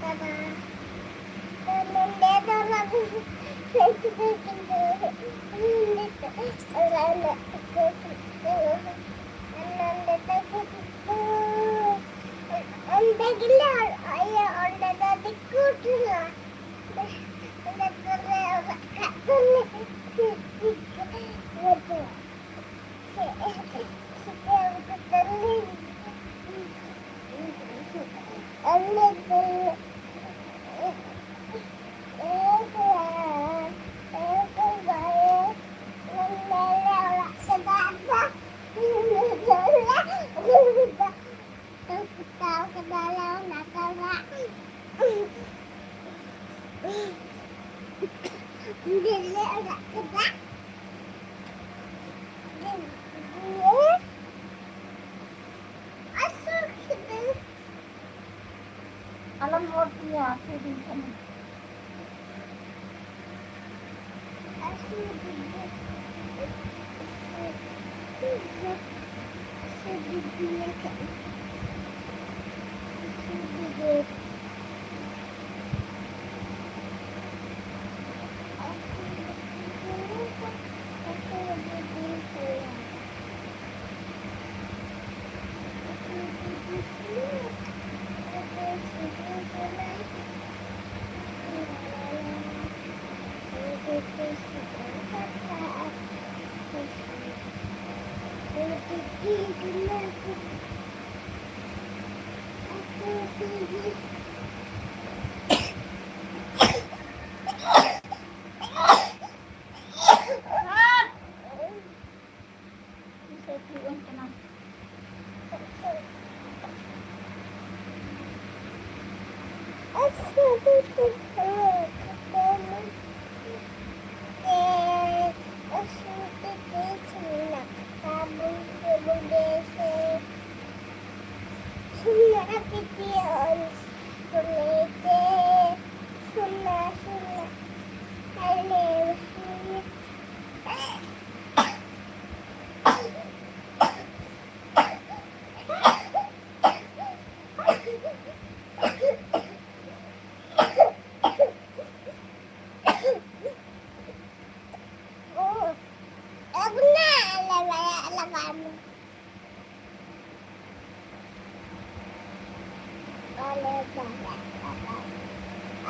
ᱱᱚᱰᱮ ᱫᱚ ᱱᱚᱰᱮ ᱱᱚᱰᱮ ᱫᱚ ᱚᱸᱰᱮ ᱜᱮᱞᱮ ᱤᱭᱟᱹ, ᱚᱸᱰᱮ ᱫᱚ ᱫᱤᱠᱩ ᱴᱚᱞᱟ᱾ ᱚᱸᱰᱮ ᱫᱚᱞᱮ ᱚᱲᱟᱜ ᱠᱟᱜ ᱫᱚᱞᱮ ᱪᱮᱫ ᱪᱮᱫ ᱠᱚ ᱪᱮᱫ ᱪᱮᱫ ᱠᱚ ᱫᱚᱞᱮ ᱟᱞᱮ ᱫᱚᱞᱮ ᱟᱞᱚᱢ ᱨᱚᱲ ᱛᱤᱧᱟ, ᱟᱹᱛᱩ ᱫᱤᱱ ᱠᱟᱹᱱᱟᱹᱧ᱾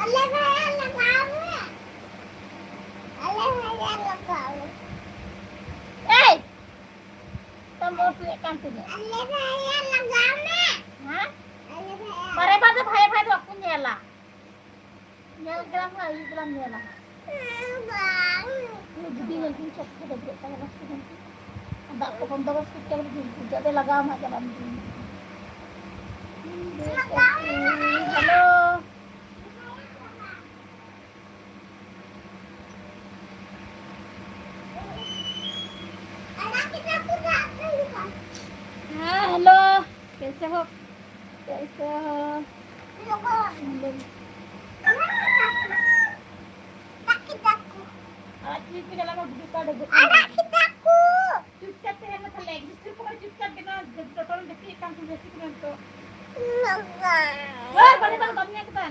ᱟᱞᱮ ᱵᱷᱟᱭᱟ ᱞᱟᱜᱟᱣ ᱢᱮ᱾ ᱟᱞᱮ ᱵᱷᱟᱭᱟ ᱞᱟᱜᱟᱣ ᱢᱮ᱾ ᱮᱭ! ᱛᱚᱢ ᱩᱛᱩᱭᱮᱫ ᱠᱟᱱ ᱛᱤᱧᱟᱹ᱾ ᱟᱞᱮ ᱵᱷᱟᱭᱟ ᱞᱟᱜᱟᱣ ᱢᱮ᱾ ᱦᱮᱸ? ᱟᱞᱮ ᱵᱷᱟᱭᱟ᱾ ᱵᱟᱨᱮ ᱵᱟᱨ ᱫᱚ ᱵᱷᱟᱭᱟ ᱵᱷᱟᱭᱟ ᱫᱚ ᱵᱟᱠᱚ ᱧᱮᱞᱟ᱾ ᱧᱮᱞ ᱠᱮᱫᱟᱢ ᱦᱟᱸᱜ, ᱟᱹᱭᱩᱵ ᱵᱮᱞᱟᱢ ᱧᱮᱞᱟ ᱦᱟᱸᱜ᱾ ᱵᱟᱝ᱾ ᱩᱱᱤ ᱡᱩᱫᱤ ᱧᱮᱞ ᱠᱤᱱ ᱪᱚᱴ ᱠᱚ ᱰᱟᱹᱵᱽᱨᱟᱹᱜ ᱠᱟᱱᱟ, ᱵᱟᱥ ᱠᱮᱫᱟᱢ ᱠᱤ? ᱫᱟᱜ ᱠᱚ ᱵᱚᱱᱫᱚᱵᱚᱥᱛ ᱠᱮᱫ ᱛᱮ ᱵᱚᱞᱮ ᱡᱩᱞ ᱯᱩᱡᱟᱹ ᱫᱚ ᱞᱟᱜᱟᱣ ᱟᱢ ᱦᱟᱸᱜ, ᱪᱟᱞᱟᱜ ᱢᱮ ᱡᱩᱞ᱾ ᱦᱮᱞᱳ᱾ ᱦᱮᱸ, ᱦᱮᱞᱳ᱾ ᱠᱮᱥᱮ ᱦᱳ? ᱠᱮᱥᱮ ᱦᱳ? ᱟᱲᱟᱜ ᱠᱤᱫᱟ ᱠᱚ᱾ ᱟᱲᱟᱜ ᱠᱤᱫᱟ ᱠᱚ, ᱪᱟᱞᱟᱜ ᱢᱮ, ᱵᱩᱰᱷᱤ ᱠᱚ ᱟᱹᱰᱤ ᱵᱚᱛᱚᱨ᱾ ᱟᱲᱟᱜ ᱠᱤᱫᱟ ᱠᱚ᱾ ᱪᱩᱯᱪᱟᱯ ᱛᱟᱦᱮᱱ ᱢᱮ ᱛᱟᱦᱞᱮ, ᱵᱤᱥᱠᱩᱴ ᱠᱚ ᱪᱩᱯᱪᱟᱯ ᱵᱮᱱᱟᱣ, ᱴᱚᱴᱚᱨ ᱡᱟᱹᱯᱤᱫ ᱠᱟᱱ ᱛᱟᱦᱮᱸ, ᱡᱟᱹᱯᱤᱫ ᱠᱟᱱ ᱛᱚ᱾ ᱵᱟᱵᱟ᱾ ᱦᱳᱭ, ᱵᱟᱹᱱᱩᱜ ᱛᱟᱢᱟ, ᱵᱟᱢ ᱧᱮᱞ ᱠᱟᱫᱟ?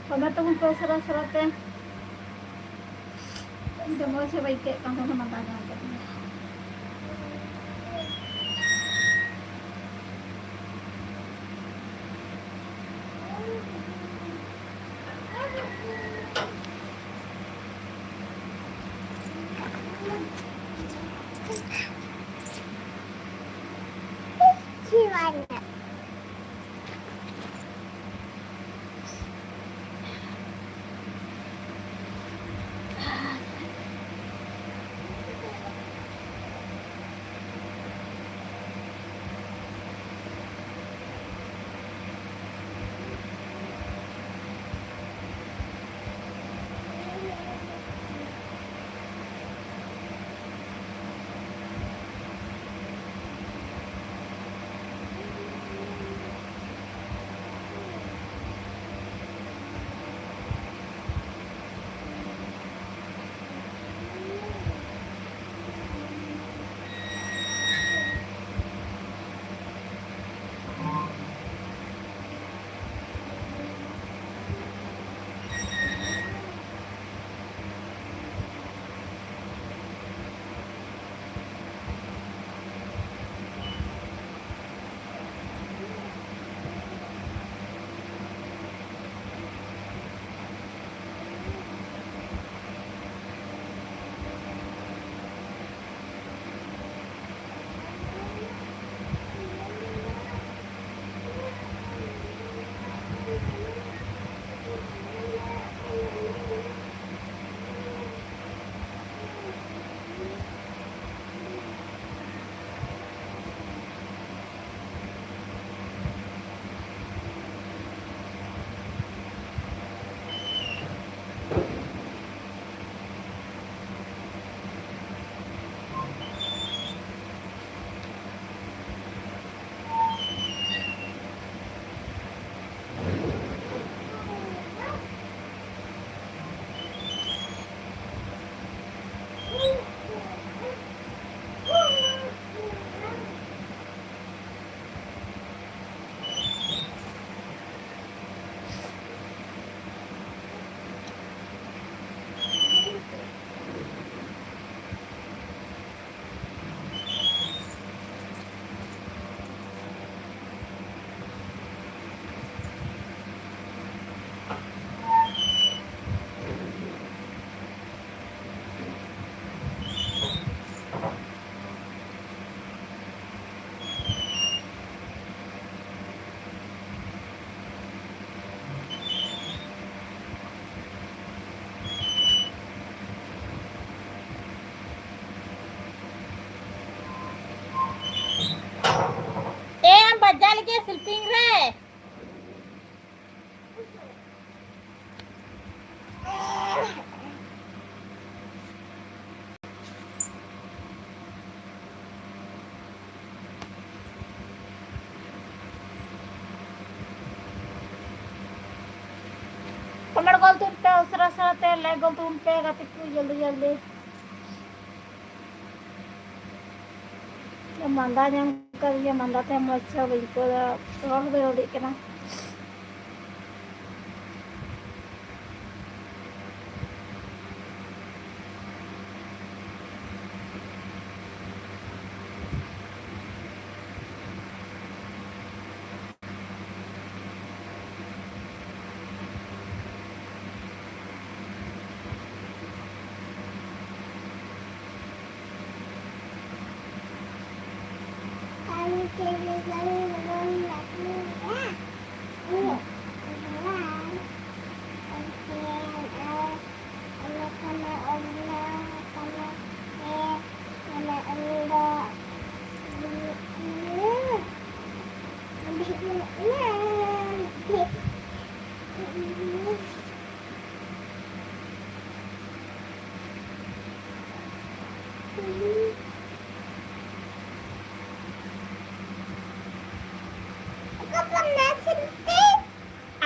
ᱴᱚᱢᱮᱴᱳ ᱠᱚ ᱥᱟᱨᱟ ᱥᱟᱨᱟ ᱛᱮ ᱤᱧ ᱫᱚ ᱢᱚᱡᱽ ᱦᱚᱸ ᱵᱟᱹᱧ ᱟᱹᱭᱠᱟᱹᱜ ᱠᱟᱱ ᱛᱟᱦᱮᱱᱟ, ᱢᱟᱸᱫᱟ ᱧᱟᱢ ᱠᱮᱫᱤᱧᱟ᱾ ᱛᱤᱱ ᱨᱮ? ᱠᱚᱢᱮᱱᱴ ᱜᱚᱞ ᱛᱩᱫ ᱯᱮ ᱩᱥᱟᱹᱨᱟ ᱩᱥᱟᱹᱨᱟ ᱛᱮ, ᱞᱟᱭᱤᱠ ᱜᱚᱞ ᱛᱩᱫ ᱯᱮ ᱜᱟᱛᱮ ᱠᱚ, ᱡᱚᱞᱫᱤ ᱡᱚᱞᱫᱤ᱾ ᱢᱟᱸᱫᱟ ᱧᱟᱢ ᱠᱟᱫᱤᱧᱟ, ᱢᱟᱸᱫᱟ ᱛᱮ ᱢᱚᱡᱽ ᱪᱮᱦᱨᱟ ᱵᱟᱹᱧ ᱟᱹᱭᱠᱟᱹᱣ ᱫᱟ, ᱨᱚᱲ ᱦᱚᱸ ᱵᱟᱹᱧ ᱨᱚᱲ ᱫᱟᱲᱮᱭᱟᱜ ᱠᱟᱱᱟ᱾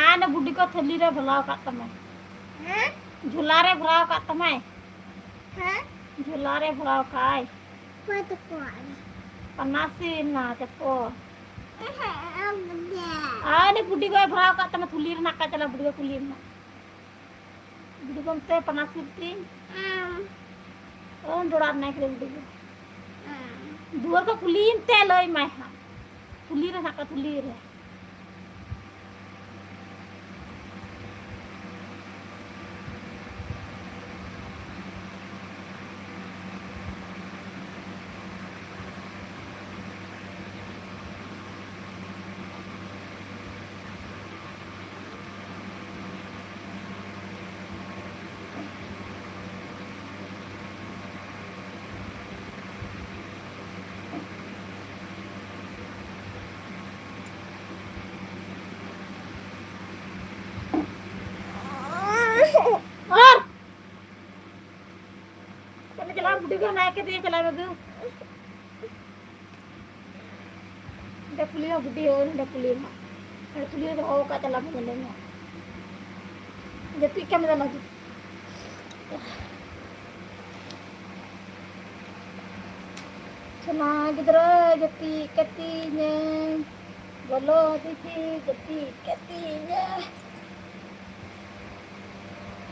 ᱟᱨ ᱚᱱᱟ ᱵᱩᱰᱤ ᱠᱚ ᱛᱷᱟᱹᱞᱤ ᱨᱮ ᱵᱷᱚᱨᱟᱣ ᱠᱟᱜ ᱛᱟᱢᱟᱭ᱾ ᱦᱮᱸ? ᱡᱷᱚᱞᱟ ᱨᱮ ᱵᱷᱚᱨᱟᱣ ᱠᱟᱜ ᱛᱟᱢᱟᱭ᱾ ᱦᱮᱸ? ᱡᱷᱚᱞᱟ ᱨᱮ ᱵᱷᱚᱨᱟᱣ ᱠᱟᱜᱼᱟᱭ᱾ ᱚᱠᱚᱭ ᱛᱟᱠᱚᱣᱟᱜ ᱨᱮ? ᱯᱟᱱᱟᱥᱤ ᱨᱮᱱᱟᱜ ᱪᱟᱯᱚ᱾ ᱮᱦᱮᱸ, ᱟᱢ ᱫᱚ᱾ ᱟᱨ ᱩᱱᱤ ᱵᱩᱰᱤ ᱜᱚᱭ ᱵᱷᱚᱨᱟᱣ ᱠᱟᱜ ᱛᱟᱢᱟ ᱛᱷᱩᱞᱤ ᱨᱮᱱᱟᱜ, ᱠᱟᱡ ᱪᱟᱞᱟᱜ ᱵᱩᱰᱤ ᱜᱚ ᱠᱩᱞᱤ ᱨᱮᱱᱟᱜ᱾ ᱵᱩᱰᱤ ᱜᱚ ᱚᱱᱛᱮ ᱯᱟᱱᱟᱥᱤ ᱛᱤᱧ᱾ ᱟᱢ᱾ ᱚ, ᱫᱚᱲᱟ ᱨᱮᱱᱟᱜ ᱠᱷᱟᱹᱞᱤ ᱵᱩᱰᱤ ᱜᱚ᱾ ᱟᱢ᱾ ᱫᱩᱣᱟᱹᱨ ᱠᱚ ᱠᱩᱞᱤᱭᱮᱢ ᱛᱮ ᱞᱟᱹᱭ ᱢᱟᱭ ᱦᱟᱸᱜ᱾ ᱛᱷᱩᱞᱤ ᱨᱮ ᱦᱮᱱᱟᱜ ᱠᱟᱜ ᱛᱷᱩᱞᱤ ᱨᱮ᱾ ᱰᱩᱜᱩ ᱱᱟᱭᱠᱮ ᱛᱮᱜᱮ ᱪᱟᱞᱟᱣ ᱢᱮ ᱫᱩ᱾ ᱰᱟᱹᱯᱩᱞᱤ ᱦᱚᱸ ᱵᱩᱰᱷᱤ ᱦᱚᱲ, ᱰᱟᱹᱯᱩᱞᱤ ᱦᱚᱸ᱾ ᱰᱟᱹᱯᱩᱞᱤ ᱦᱚᱸ ᱫᱚᱦᱚ ᱟᱠᱟᱫ ᱛᱟᱞᱟᱝ ᱢᱮ ᱱᱚᱰᱮ ᱢᱟ᱾ ᱡᱟᱹᱯᱤᱫ ᱠᱟᱜ ᱢᱮ ᱫᱮᱞᱟ ᱫᱩ᱾ ᱥᱚᱱᱟ ᱜᱤᱫᱽᱨᱟᱹ ᱡᱟᱹᱯᱤᱫ ᱠᱟᱹᱛᱤᱧᱟᱹ, ᱵᱚᱞᱚ ᱫᱤᱫᱤ ᱡᱟᱹᱯᱤᱫ ᱠᱟᱹᱛᱤᱧᱟᱹ᱾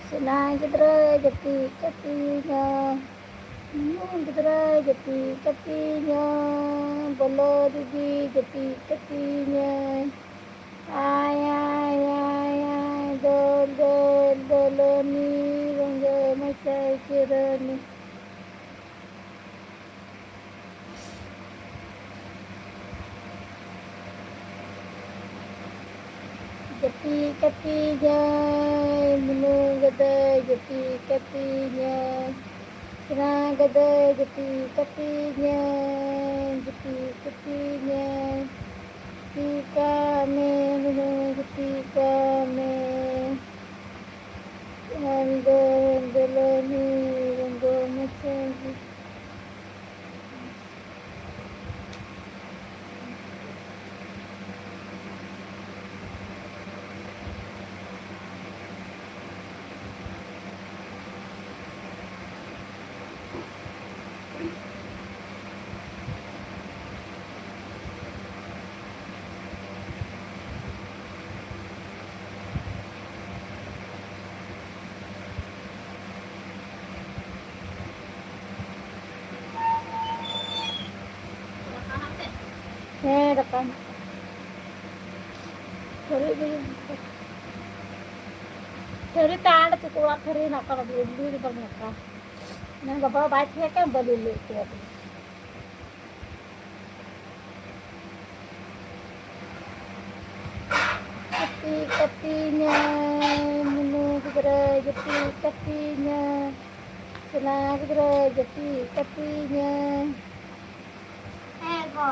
ᱥᱚᱱᱟ ᱜᱤᱫᱽᱨᱟᱹ ᱡᱟᱹᱯᱤᱫ ᱠᱟᱹᱛᱤᱧᱟᱹ, ᱢᱤᱱᱩ ᱜᱤᱫᱽᱨᱟᱹ ᱡᱟᱹᱯᱤᱫ ᱠᱟᱹᱛᱤᱧᱟᱹ, ᱵᱚᱞᱚ ᱫᱤᱫᱤ ᱡᱟᱹᱯᱤᱫ ᱠᱟᱹᱛᱤᱧᱟᱹ᱾ ᱟᱭ, ᱟᱭ, ᱟᱭ, ᱟᱭ, ᱫᱚᱞ, ᱫᱚᱞ, ᱫᱚᱞᱚᱱᱤ, ᱨᱚᱸᱜᱚ ᱢᱟᱪᱟᱭ ᱪᱮᱨᱟᱱᱤ᱾ ᱡᱟᱹᱯᱤᱫ ᱠᱟᱹᱛᱤᱧᱟᱭ, ᱢᱤᱱᱩ ᱜᱮᱫᱟᱭ, ᱡᱟᱹᱯᱤᱫ ᱠᱟᱹᱛᱤᱧᱟᱭ, ᱥᱮᱬᱟ ᱜᱮᱫᱟᱭ, ᱡᱟᱹᱯᱤᱫ ᱠᱟᱹᱛᱤᱧᱟᱭ, ᱡᱟᱹᱯᱤᱫ ᱠᱟᱹᱛᱤᱧᱟᱭ᱾ ᱡᱟᱹᱯᱤᱫ ᱠᱟᱜ ᱢᱮ, ᱢᱤᱱᱩ, ᱡᱟᱹᱯᱤᱫ ᱠᱟᱜ ᱢᱮ᱾ ᱟᱢ ᱫᱚ ᱫᱩᱞᱟᱹᱲᱤ ᱨᱚᱸᱜᱚ ᱢᱟᱪᱷᱟ ᱜᱮ᱾ ᱦᱮᱸ, ᱜᱟᱯᱟ᱾ ᱛᱷᱟᱹᱨᱤ ᱛᱮ ᱦᱟᱸᱰᱮ ᱪᱮᱫ ᱚᱲᱟᱜ ᱛᱷᱟᱹᱨᱤ ᱦᱮᱱᱟᱜ ᱛᱟᱢᱟ, ᱵᱤᱞᱤ ᱨᱮᱫᱚ ᱢᱮᱛᱟ᱾ ᱢᱮᱱ ᱵᱟᱵᱟ ᱵᱟᱭ ᱛᱟᱦᱮᱸ ᱠᱟᱱ, ᱵᱟᱹᱞᱤ ᱞᱮ ᱩᱛᱩᱭᱟ᱾ ᱡᱟᱹᱯᱤᱫ ᱠᱟᱹᱛᱤᱧᱟᱭ, ᱢᱩᱱᱩ ᱜᱤᱫᱽᱨᱟᱹ ᱡᱟᱹᱯᱤᱫ ᱠᱟᱹᱛᱤᱧᱟᱭ, ᱥᱮᱬᱟ ᱜᱤᱫᱽᱨᱟᱹ ᱡᱟᱹᱯᱤᱫ ᱠᱟᱹᱛᱤᱧᱟᱭ᱾ ᱦᱮᱸ ᱜᱚ,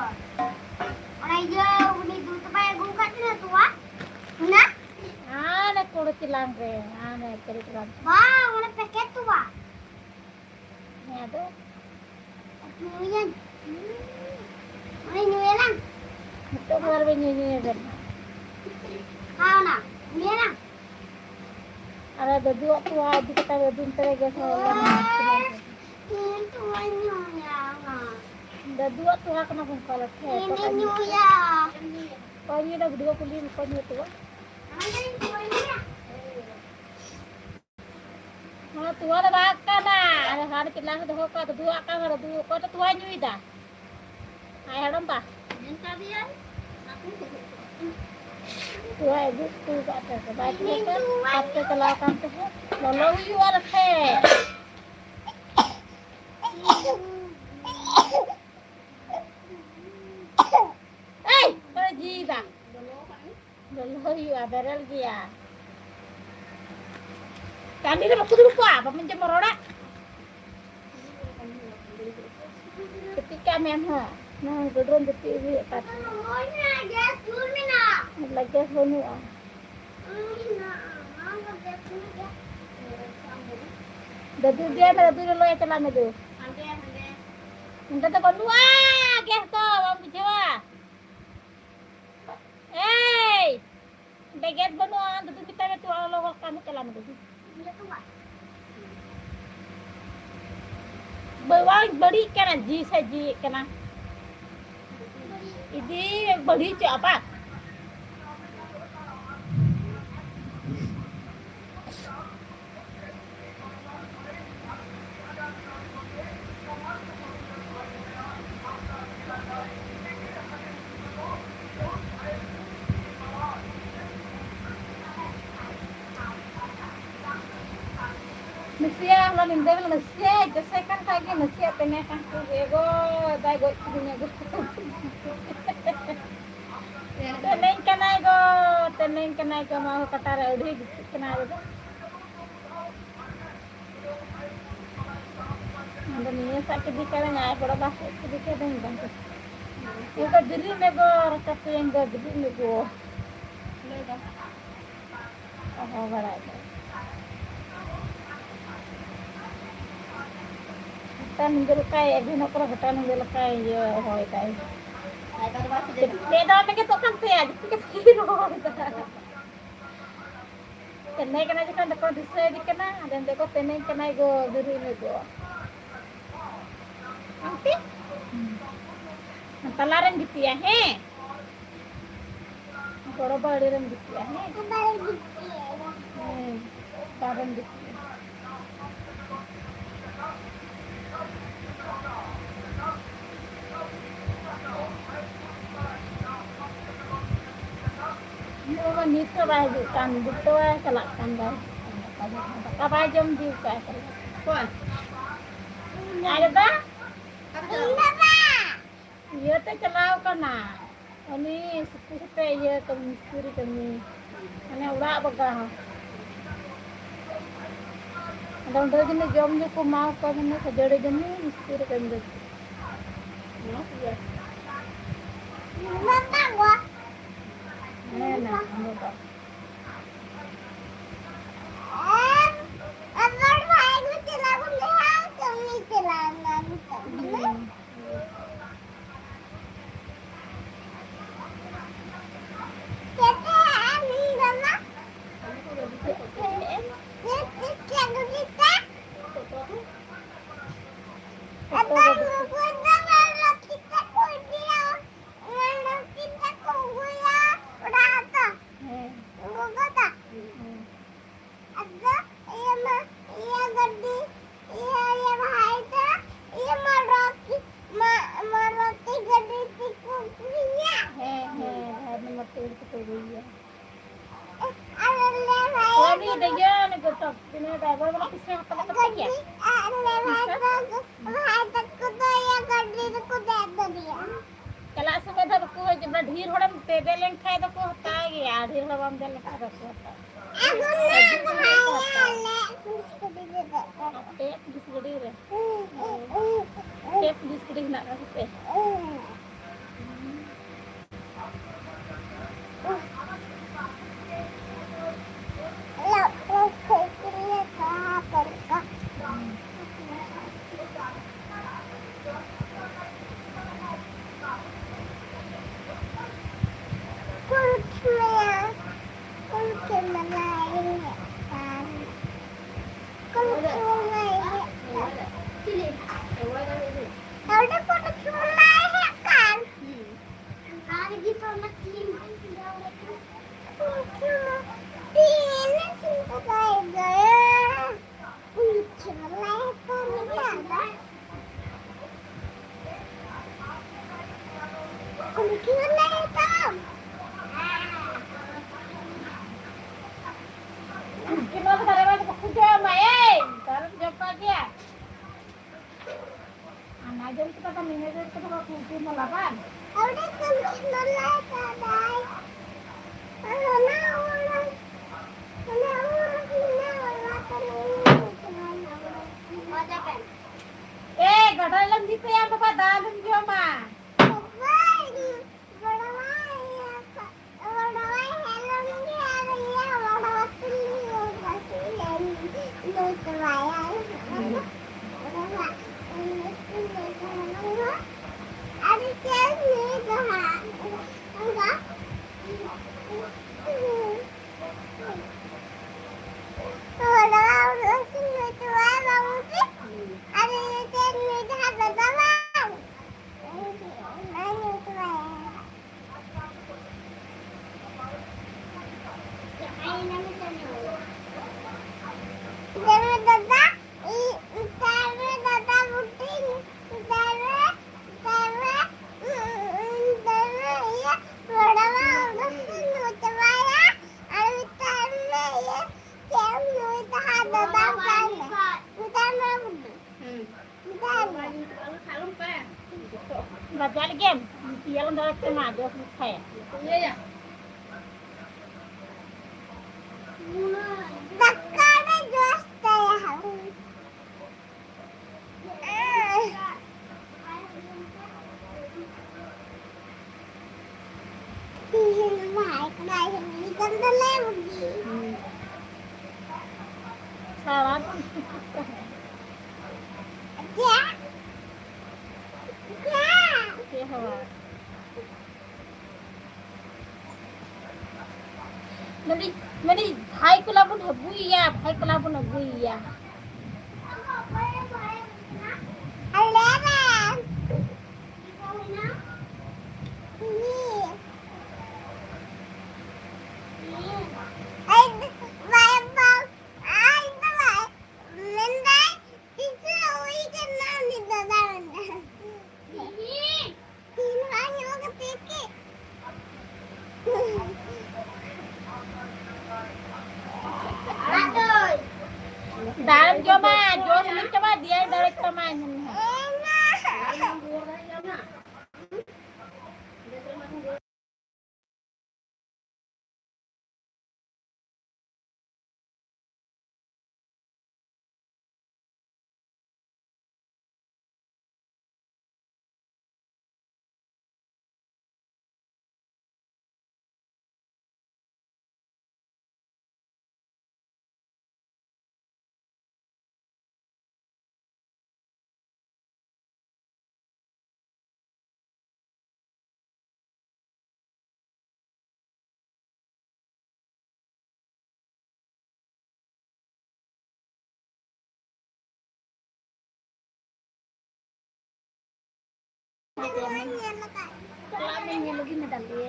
ᱚᱱᱟ ᱤᱭᱟᱹ ᱩᱱᱤ ᱫᱩᱫ ᱵᱟᱭ ᱟᱹᱜᱩ ᱟᱠᱟᱫ ᱛᱤᱧᱟᱹ ᱛᱚᱣᱟ, ᱚᱱᱟ? ᱦᱟᱱᱮ ᱠᱩᱲᱩ ᱪᱮᱞᱟᱝ ᱨᱮ, ᱦᱟᱱᱮ ᱠᱩᱲᱩ ᱪᱮᱞᱟᱝ᱾ ᱵᱟᱝ, ᱚᱱᱟ ᱯᱮᱠᱮᱴ ᱛᱚᱣᱟ᱾ ᱦᱮᱸ, ᱟᱫᱚ? ᱧᱩ ᱧᱩᱭᱟᱵᱮᱱ ᱦᱟᱸᱜ᱾ ᱦᱮᱸ, ᱚᱱᱟ ᱧᱮᱞᱟ᱾ ᱟᱨ ᱫᱟᱫᱩᱣᱟᱜ ᱛᱚᱣᱟ ᱤᱫᱤ ᱠᱟᱛᱮ ᱫᱟᱫᱩ ᱱᱚᱛᱮ ᱨᱮ ᱜᱮᱥ ᱦᱚᱸ ᱞᱮᱱᱟ᱾ ᱤᱧ ᱛᱚᱣᱟᱧ ᱧᱩᱭᱟ᱾ ᱫᱟᱫᱩᱣᱟᱜ ᱛᱚᱣᱟ ᱠᱟᱱᱟ ᱵᱚᱱ ᱯᱟᱞᱮ᱾ ᱤᱧ ᱫᱚᱧ ᱧᱩᱭᱟ᱾ ᱚᱠᱚᱭ ᱧᱩᱭᱫᱟ? ᱵᱷᱤᱰᱤᱭᱳ ᱠᱚ ᱞᱟᱹᱭ ᱢᱮ, ᱚᱠᱚᱭ ᱧᱩᱭ ᱛᱚᱣᱟ? ᱟᱢ ᱫᱚᱧ ᱛᱚᱣᱟᱧ ᱧᱩᱭᱟ᱾ ᱱᱚᱣᱟ ᱛᱚᱣᱟ ᱫᱚ ᱵᱟᱝ ᱠᱟᱱᱟ᱾ ᱟᱨ ᱦᱟᱱᱮ ᱪᱮᱫ ᱞᱟᱝ ᱫᱚᱦᱚ ᱠᱟᱜ, ᱫᱟᱫᱩᱣᱟᱜ ᱠᱟᱱᱟ, ᱫᱟᱫᱩ ᱚᱠᱚᱭ ᱫᱚ ᱛᱚᱣᱟᱭ ᱧᱩᱭᱫᱟ? ᱟᱭ ᱦᱟᱲᱟᱢ ᱵᱟ᱾ ᱛᱚᱣᱟ ᱟᱹᱜᱩ ᱦᱚᱴᱚ ᱠᱟᱜ ᱛᱟᱦᱮᱸ ᱠᱚ, ᱵᱟᱭ ᱛᱟᱦᱮᱸ ᱠᱟᱱ, ᱦᱟᱴ ᱛᱮ ᱪᱟᱞᱟᱣ ᱠᱟᱱ ᱛᱟᱦᱮᱸᱫ᱾ ᱞᱚᱞᱚ ᱦᱩᱭᱩᱜᱼᱟ ᱨᱮᱥᱮ᱾ ᱮᱭ, ᱚᱠᱚᱭ ᱡᱤᱣᱤ ᱫᱟ? ᱞᱚᱞᱚ ᱦᱩᱭᱩᱜᱼᱟ, ᱵᱮᱨᱮᱞ ᱜᱮᱭᱟ᱾ ᱴᱟᱺᱰᱤ ᱨᱮ ᱵᱟᱠᱚ ᱫᱩᱲᱩᱵ ᱠᱚᱜᱼᱟ, ᱵᱟᱵᱚᱱ ᱡᱚᱢᱟ ᱨᱚᱲᱟ᱾ ᱡᱟᱹᱯᱤᱫ ᱠᱟᱜ ᱢᱮ ᱟᱢ ᱦᱚᱸ᱾ ᱱᱚᱣᱟ ᱜᱟᱹᱰᱨᱟᱹᱢ ᱡᱟᱹᱯᱤᱫ ᱦᱩᱭᱩᱜ ᱠᱟᱱ ᱛᱟᱢᱟ᱾ ᱞᱟᱜᱮ ᱵᱟᱹᱱᱩᱜᱼᱟ᱾ ᱫᱟᱫᱩ ᱫᱮ, ᱫᱟᱫᱩ ᱞᱚᱞᱚᱭ ᱪᱟᱞᱟᱜ ᱢᱮ ᱫᱩ᱾ ᱚᱸᱰᱮ ᱫᱚ ᱵᱟᱹᱱᱩᱜᱼᱟ, ᱜᱮᱥ ᱫᱚ ᱵᱟᱢ ᱵᱩᱡᱷᱟᱹᱣᱟ? ᱮᱭ! ᱚᱸᱰᱮ ᱜᱮᱥ ᱵᱟᱹᱱᱩᱜᱼᱟ, ᱫᱟᱫᱩ ᱢᱮᱛᱟᱭ ᱢᱮ, ᱛᱚᱣᱟ ᱞᱚᱞᱚ ᱜᱚᱫ ᱠᱟᱜ ᱢᱮ, ᱪᱟᱞᱟᱜ ᱢᱮ ᱫᱟᱫᱩ᱾ ᱵᱟᱹᱲᱤᱡ ᱠᱟᱱᱟ, ᱡᱤ ᱥᱮ ᱡᱤᱭᱮᱫ ᱠᱟᱱᱟ᱾ ᱤᱫᱤ ᱵᱟᱹᱲᱤᱡ ᱪᱚ ᱟᱯᱟ᱾ ᱱᱟᱥᱮᱭᱟᱜ ᱦᱚᱞᱟ ᱧᱤᱫᱟᱹ ᱦᱚᱸ ᱱᱟᱥᱮᱭᱟᱜ ᱡᱚᱥᱮ ᱠᱟᱱ ᱠᱷᱟᱡ ᱜᱮ ᱱᱟᱥᱮᱭᱟᱜ ᱛᱮᱱᱮ ᱠᱟᱱ ᱠᱷᱟᱡ ᱜᱮ ᱜᱚ ᱫᱟᱭ ᱜᱚᱡ ᱠᱤᱫᱤᱧᱟ ᱜᱚ᱾ ᱛᱮᱱᱮᱧ ᱠᱟᱱᱟᱭ ᱜᱚ, ᱛᱮᱱᱮᱧ ᱠᱟᱱᱟᱭ ᱜᱚ, ᱱᱚᱣᱟ ᱠᱟᱴᱟ ᱨᱮ ᱟᱹᱰᱤ ᱜᱤᱛᱤᱡ ᱠᱟᱱᱟᱭ ᱜᱚ᱾ ᱟᱫᱚ ᱱᱤᱭᱟᱹ ᱥᱟᱜ ᱠᱤᱫᱤ ᱠᱟᱹᱫᱟᱹᱧ, ᱟᱭ ᱵᱚᱲᱚ ᱵᱟ ᱥᱮᱫ ᱠᱤᱫᱤ ᱠᱟᱹᱫᱟᱹᱧ ᱵᱟᱝ᱾ ᱱᱤᱛᱚᱜ ᱵᱤᱞᱤ ᱢᱮ ᱜᱚ, ᱨᱟᱪᱟ ᱛᱮᱧ ᱫᱚ ᱵᱤᱞᱤ ᱢᱮ ᱜᱚ᱾ ᱦᱚᱦᱚ ᱵᱟᱲᱟᱭ ᱫᱟ᱾ ᱜᱚᱴᱟ ᱧᱤᱫᱟᱹ ᱞᱮᱠᱟᱭ, ᱮᱵᱷᱮᱱᱚᱜ ᱠᱟᱱᱟ, ᱜᱚᱴᱟ ᱧᱤᱫᱟᱹ ᱞᱮᱠᱟᱭ ᱤᱭᱟᱹ ᱦᱚᱭ ᱫᱟᱭ᱾ ᱪᱮᱫ ᱫᱚ ᱟᱯᱮ ᱜᱮ ᱛᱚ ᱠᱟᱱ ᱯᱮᱭᱟ, ᱡᱩᱛᱤ ᱠᱟᱛᱮ ᱯᱮ ᱨᱚᱲ ᱮᱫᱟ᱾ ᱛᱮᱱᱮ ᱠᱟᱱᱟ ᱡᱚᱠᱷᱚᱱ ᱫᱚᱠᱚ ᱫᱤᱥᱟᱹᱭᱮᱫ ᱠᱟᱱᱟ, ᱟᱫᱚ ᱢᱮᱱᱫᱟ ᱠᱚ, "ᱛᱮᱱᱮ ᱠᱟᱱᱟᱭ ᱜᱚ, ᱵᱤᱨᱩ ᱤᱱᱟᱹ ᱜᱚ᱾" ᱟᱱᱛᱤ? ᱦᱩᱸ᱾ ᱛᱟᱞᱟ ᱨᱮᱢ ᱜᱤᱛᱤᱡᱼᱟ, ᱦᱮᱸ? ᱜᱚᱲᱚ ᱵᱟᱹᱲᱤ ᱨᱮᱢ ᱜᱤᱛᱤᱡᱼᱟ, ᱦᱮᱸ? ᱦᱮᱸ, ᱛᱟᱞᱟ ᱨᱮᱢ ᱜᱤᱛᱤᱡᱼᱟ᱾ ᱤᱧ ᱵᱟᱵᱟ ᱱᱤᱛ ᱦᱚᱸ ᱵᱟᱭ ᱦᱤᱡᱩᱜ ᱠᱟᱱ, ᱫᱩᱴᱟᱹ ᱵᱟᱭ ᱪᱟᱞᱟᱜ ᱠᱟᱱ, ᱵᱟᱭ ᱦᱤᱡᱩᱜ ᱠᱟᱱ, ᱫᱟᱠᱟ ᱡᱚᱢ, ᱫᱟᱠᱟ ᱵᱟᱭ ᱡᱚᱢ ᱤᱫᱤ ᱠᱟᱜᱼᱟ᱾ ᱚᱠᱚᱭ? ᱟᱡ ᱫᱟᱫᱟ? ᱚᱠᱟᱛᱮ ᱪᱟᱞᱟᱣ ᱠᱟᱱᱟ? ᱤᱭᱟᱹ ᱛᱮ ᱪᱟᱞᱟᱣ ᱠᱟᱱᱟ, ᱩᱱᱤ ᱥᱩᱠᱨᱤ ᱥᱟᱛᱮ ᱤᱭᱟᱹ ᱠᱟᱹᱢᱤ, ᱢᱤᱥᱛᱨᱤ ᱠᱟᱹᱢᱤ, ᱢᱟᱱᱮ ᱚᱲᱟᱜ ᱵᱟᱜᱟᱣ᱾ ᱟᱫᱚ ᱚᱸᱰᱮ ᱡᱟᱹᱱᱤᱡ ᱡᱚᱢ ᱧᱩ ᱠᱚ ᱮᱢᱟ ᱠᱚᱣᱟ, ᱡᱟᱹᱱᱤᱡ ᱠᱷᱟᱹᱡᱟᱹᱲᱤ, ᱡᱟᱹᱱᱤᱡ ᱢᱤᱥᱛᱨᱤ ᱠᱟᱹᱢᱤ ᱫᱚ᱾ ᱦᱮᱸ, ᱱᱟ, ᱚᱸᱰᱮ ᱫᱚ᱾ ᱦᱩᱸ᱾ ᱦᱮᱸ᱾ ᱦᱮᱸ᱾ ᱟᱫᱚ ᱤᱭᱟᱹ ᱢᱟ, ᱤᱭᱟᱹ ᱜᱟᱹᱰᱤ, ᱤᱭᱟᱹ, ᱤᱭᱟᱹ ᱵᱷᱟᱭ ᱫᱚ, ᱤᱭᱟᱹ ᱢᱟᱨᱚᱛᱤ, ᱢᱟ-, ᱢᱟᱨᱚᱛᱤ ᱜᱟᱹᱰᱤ ᱛᱮᱠᱚ ᱟᱹᱜᱩᱭᱟ᱾ ᱦᱮᱸ, ᱦᱮᱸ, ᱵᱷᱟᱭ ᱫᱚ ᱢᱟᱨᱚᱛᱤ ᱜᱟᱹᱰᱤ ᱛᱮᱠᱚ ᱟᱹᱜᱩᱭᱟ᱾ ᱟᱨ ᱟᱞᱮ ᱵᱷᱟᱭ ᱦᱳᱭ, ᱫᱚ ᱩᱱᱤ ᱫᱮᱡᱚᱜ, ᱩᱱᱤ ᱜᱚᱴᱟ, ᱛᱤᱱᱟᱹᱜ ᱰᱨᱟᱭᱵᱷᱟᱨ ᱵᱟᱞᱟ ᱯᱚᱭᱥᱟ ᱦᱟᱛᱟᱣ ᱠᱟᱛᱮ ᱜᱮ? ᱜᱟᱹᱰᱤ, ᱟᱨ ᱟᱞᱮ ᱵᱷᱟᱭ ᱯᱚᱭᱥᱟ? ᱫᱚ, ᱵᱷᱟᱭ ᱛᱟᱠᱚ ᱫᱚ ᱤᱭᱟᱹ ᱜᱟᱹᱰᱤ ᱨᱮᱠᱚ ᱫᱮᱡ ᱫᱟᱲᱮᱭᱟᱜᱼᱟ᱾ ᱪᱟᱞᱟᱜ ᱥᱚᱢᱚᱭ ᱫᱚ ᱵᱟᱠᱚ ᱦᱤᱡᱩᱜᱼᱟ, ᱰᱷᱮᱨ ᱦᱚᱲᱮᱢ ᱫᱮᱡ ᱞᱮᱱᱠᱷᱟᱡ ᱫᱚᱠᱚ ᱦᱟᱛᱟᱣ ᱜᱮᱭᱟ, ᱰᱷᱮᱨ ᱦᱚᱲ ᱵᱟᱢ ᱫᱮᱡ ᱞᱮᱱᱠᱷᱟᱡ ᱵᱟᱠᱚ ᱦᱟᱛᱟᱣᱟ᱾ ᱟᱫᱚ ᱞᱮ ᱵᱷᱟᱭᱟ ᱞᱮ ᱯᱩᱞᱤᱥ ᱜᱟᱹᱰᱤ ᱨᱮ ᱫᱮᱡ ᱠᱟᱛᱮ᱾ ᱟᱯᱮ ᱯᱩᱞᱤᱥ ᱜᱟᱹᱰᱤ ᱨᱮ? ᱦᱩᱸ, ᱦᱩᱸ, ᱦᱩᱸ, ᱦᱩᱸ᱾ ᱟᱯᱮ ᱯᱩᱞᱤᱥ ᱜᱟᱹᱰᱤ ᱦᱮᱱᱟᱜ ᱠᱟᱜ ᱛᱟᱯᱮ? ᱦᱩᱸ᱾ ᱞᱚ-, ᱞᱚ-, ᱥᱟᱭᱠᱮᱞ ᱞᱮ ᱪᱟᱞᱟᱣ ᱯᱟᱹᱨᱠᱟᱹ᱾ ᱦᱩᱸ᱾ ᱚᱸᱰᱮ ᱠᱷᱚᱱ ᱪᱷᱚᱞᱟᱭ ᱦᱮᱡ ᱠᱟᱱ᱾ ᱟᱨ ᱜᱮ ᱛᱚ ᱚᱱᱟ ᱛᱤᱱ ᱛᱤᱱ ᱥᱤᱝ ᱠᱚ ᱫᱟᱭ ᱜᱟᱭᱟ᱾ ᱩᱱᱤ ᱪᱷᱚᱞᱟᱭ ᱦᱮᱡ ᱠᱟᱱ ᱜᱮᱭᱟ᱾ ᱩᱱᱤ ᱪᱷᱚᱞᱟᱭ ᱦᱮᱡ ᱠᱟᱱ᱾ ᱠᱤ ᱱᱚᱣᱟ ᱫᱚ ᱵᱟᱨᱭᱟ ᱵᱟᱨᱭᱟ ᱛᱮᱠᱚ ᱠᱷᱩᱱᱴᱟᱹᱣ ᱮᱱᱟ, ᱮᱭ! ᱫᱟᱨᱮᱢ ᱡᱚᱢ ᱠᱟᱜ ᱜᱮᱭᱟ? ᱟᱨ ᱱᱟ ᱡᱚᱢ ᱠᱮᱫᱟ ᱫᱚ, ᱱᱤᱭᱟᱹ ᱡᱚᱢ ᱠᱮᱫᱟ ᱠᱚ ᱠᱷᱩᱱᱴᱤ ᱢᱚᱞᱟ ᱵᱟᱝ? ᱚᱸᱰᱮ ᱠᱷᱩᱱᱴᱤ ᱢᱚᱞᱟ ᱠᱟᱫᱟᱭ᱾ ᱚᱱᱟ ᱚᱲᱟᱜ, ᱚᱱᱟ ᱚᱲᱟᱜ, ᱚᱱᱟ ᱚᱲᱟᱜ ᱠᱟᱱᱟ᱾ ᱮ, ᱜᱟᱰᱟ ᱨᱮᱞᱮᱢ ᱤᱫᱤ ᱠᱟᱭᱟ ᱵᱟᱵᱟ, ᱫᱟᱜ ᱞᱮᱢ ᱡᱚᱢᱟ᱾ ᱵᱟᱵᱟ, ᱤᱧ ᱜᱚᱲᱚᱣᱟᱭ ᱦᱩᱭᱩᱜᱼᱟ᱾ ᱵᱟᱡᱟᱨ ᱜᱮᱢ ᱤᱫᱤᱭᱟ, ᱚᱸᱰᱮ ᱠᱷᱚᱱᱟᱜ ᱡᱚᱥ ᱠᱷᱟᱭᱟ᱾ ᱫᱟᱠᱟ ᱨᱮ ᱡᱚᱥ ᱛᱟᱭᱟ᱾ ᱛᱤᱦᱤᱧ ᱢᱟ ᱦᱟᱭ ᱠᱟᱱᱟᱭ, ᱦᱤᱞᱤ ᱠᱟᱱ ᱫᱚᱞᱮ ᱵᱩᱜᱤ᱾ ᱦᱩᱸ᱾ ᱥᱟᱨᱟ ᱫᱤᱱ ᱪᱮᱫ? ᱪᱮᱫ? ᱪᱮᱫ ᱦᱚᱸ ᱵᱟᱝ᱾ ᱢᱮᱱᱫᱟᱹᱧ, ᱢᱮᱱᱫᱟᱹᱧ, ᱵᱷᱟᱭ ᱠᱚᱞᱟ ᱵᱚᱱ ᱟᱹᱜᱩᱭᱮᱭᱟ, ᱵᱷᱟᱭ ᱠᱚᱞᱟ ᱵᱚᱱ ᱟᱹᱜᱩᱭᱮᱭᱟ᱾ ᱟᱨᱮᱢ ᱡᱚᱢᱟ, ᱡᱚᱢ ᱞᱮ ᱪᱟᱵᱟ, ᱫᱤᱭᱟᱭ ᱫᱟᱲᱮ ᱛᱟᱢᱟ, ᱧᱮᱞ ᱢᱮ᱾ ᱪᱟᱞᱟᱜ ᱢᱮ, ᱧᱮᱞ ᱟᱹᱜᱩᱭ ᱢᱮ ᱛᱟᱦᱞᱮ᱾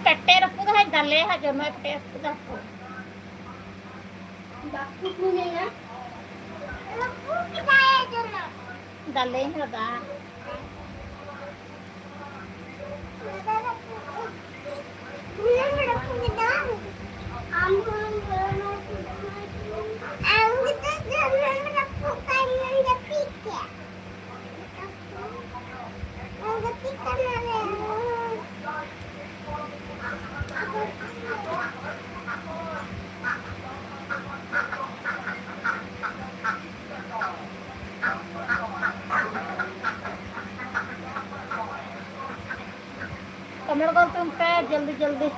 ᱯᱮᱴᱮ ᱨᱟᱹᱯᱩᱫ ᱦᱟᱭ ᱫᱟᱞᱮ ᱦᱟᱭ ᱡᱚᱱᱚᱜ ᱯᱮᱴᱮ ᱨᱟᱹᱯᱩᱫ ᱦᱟᱭ᱾ ᱫᱟᱞᱮᱧ ᱦᱚᱫᱟ᱾ ᱠᱟᱢᱮᱲ ᱜᱚᱞ ᱛᱟᱵᱚᱱ ᱯᱮ ᱡᱚᱞᱫᱤ ᱡᱚᱞᱫᱤ᱾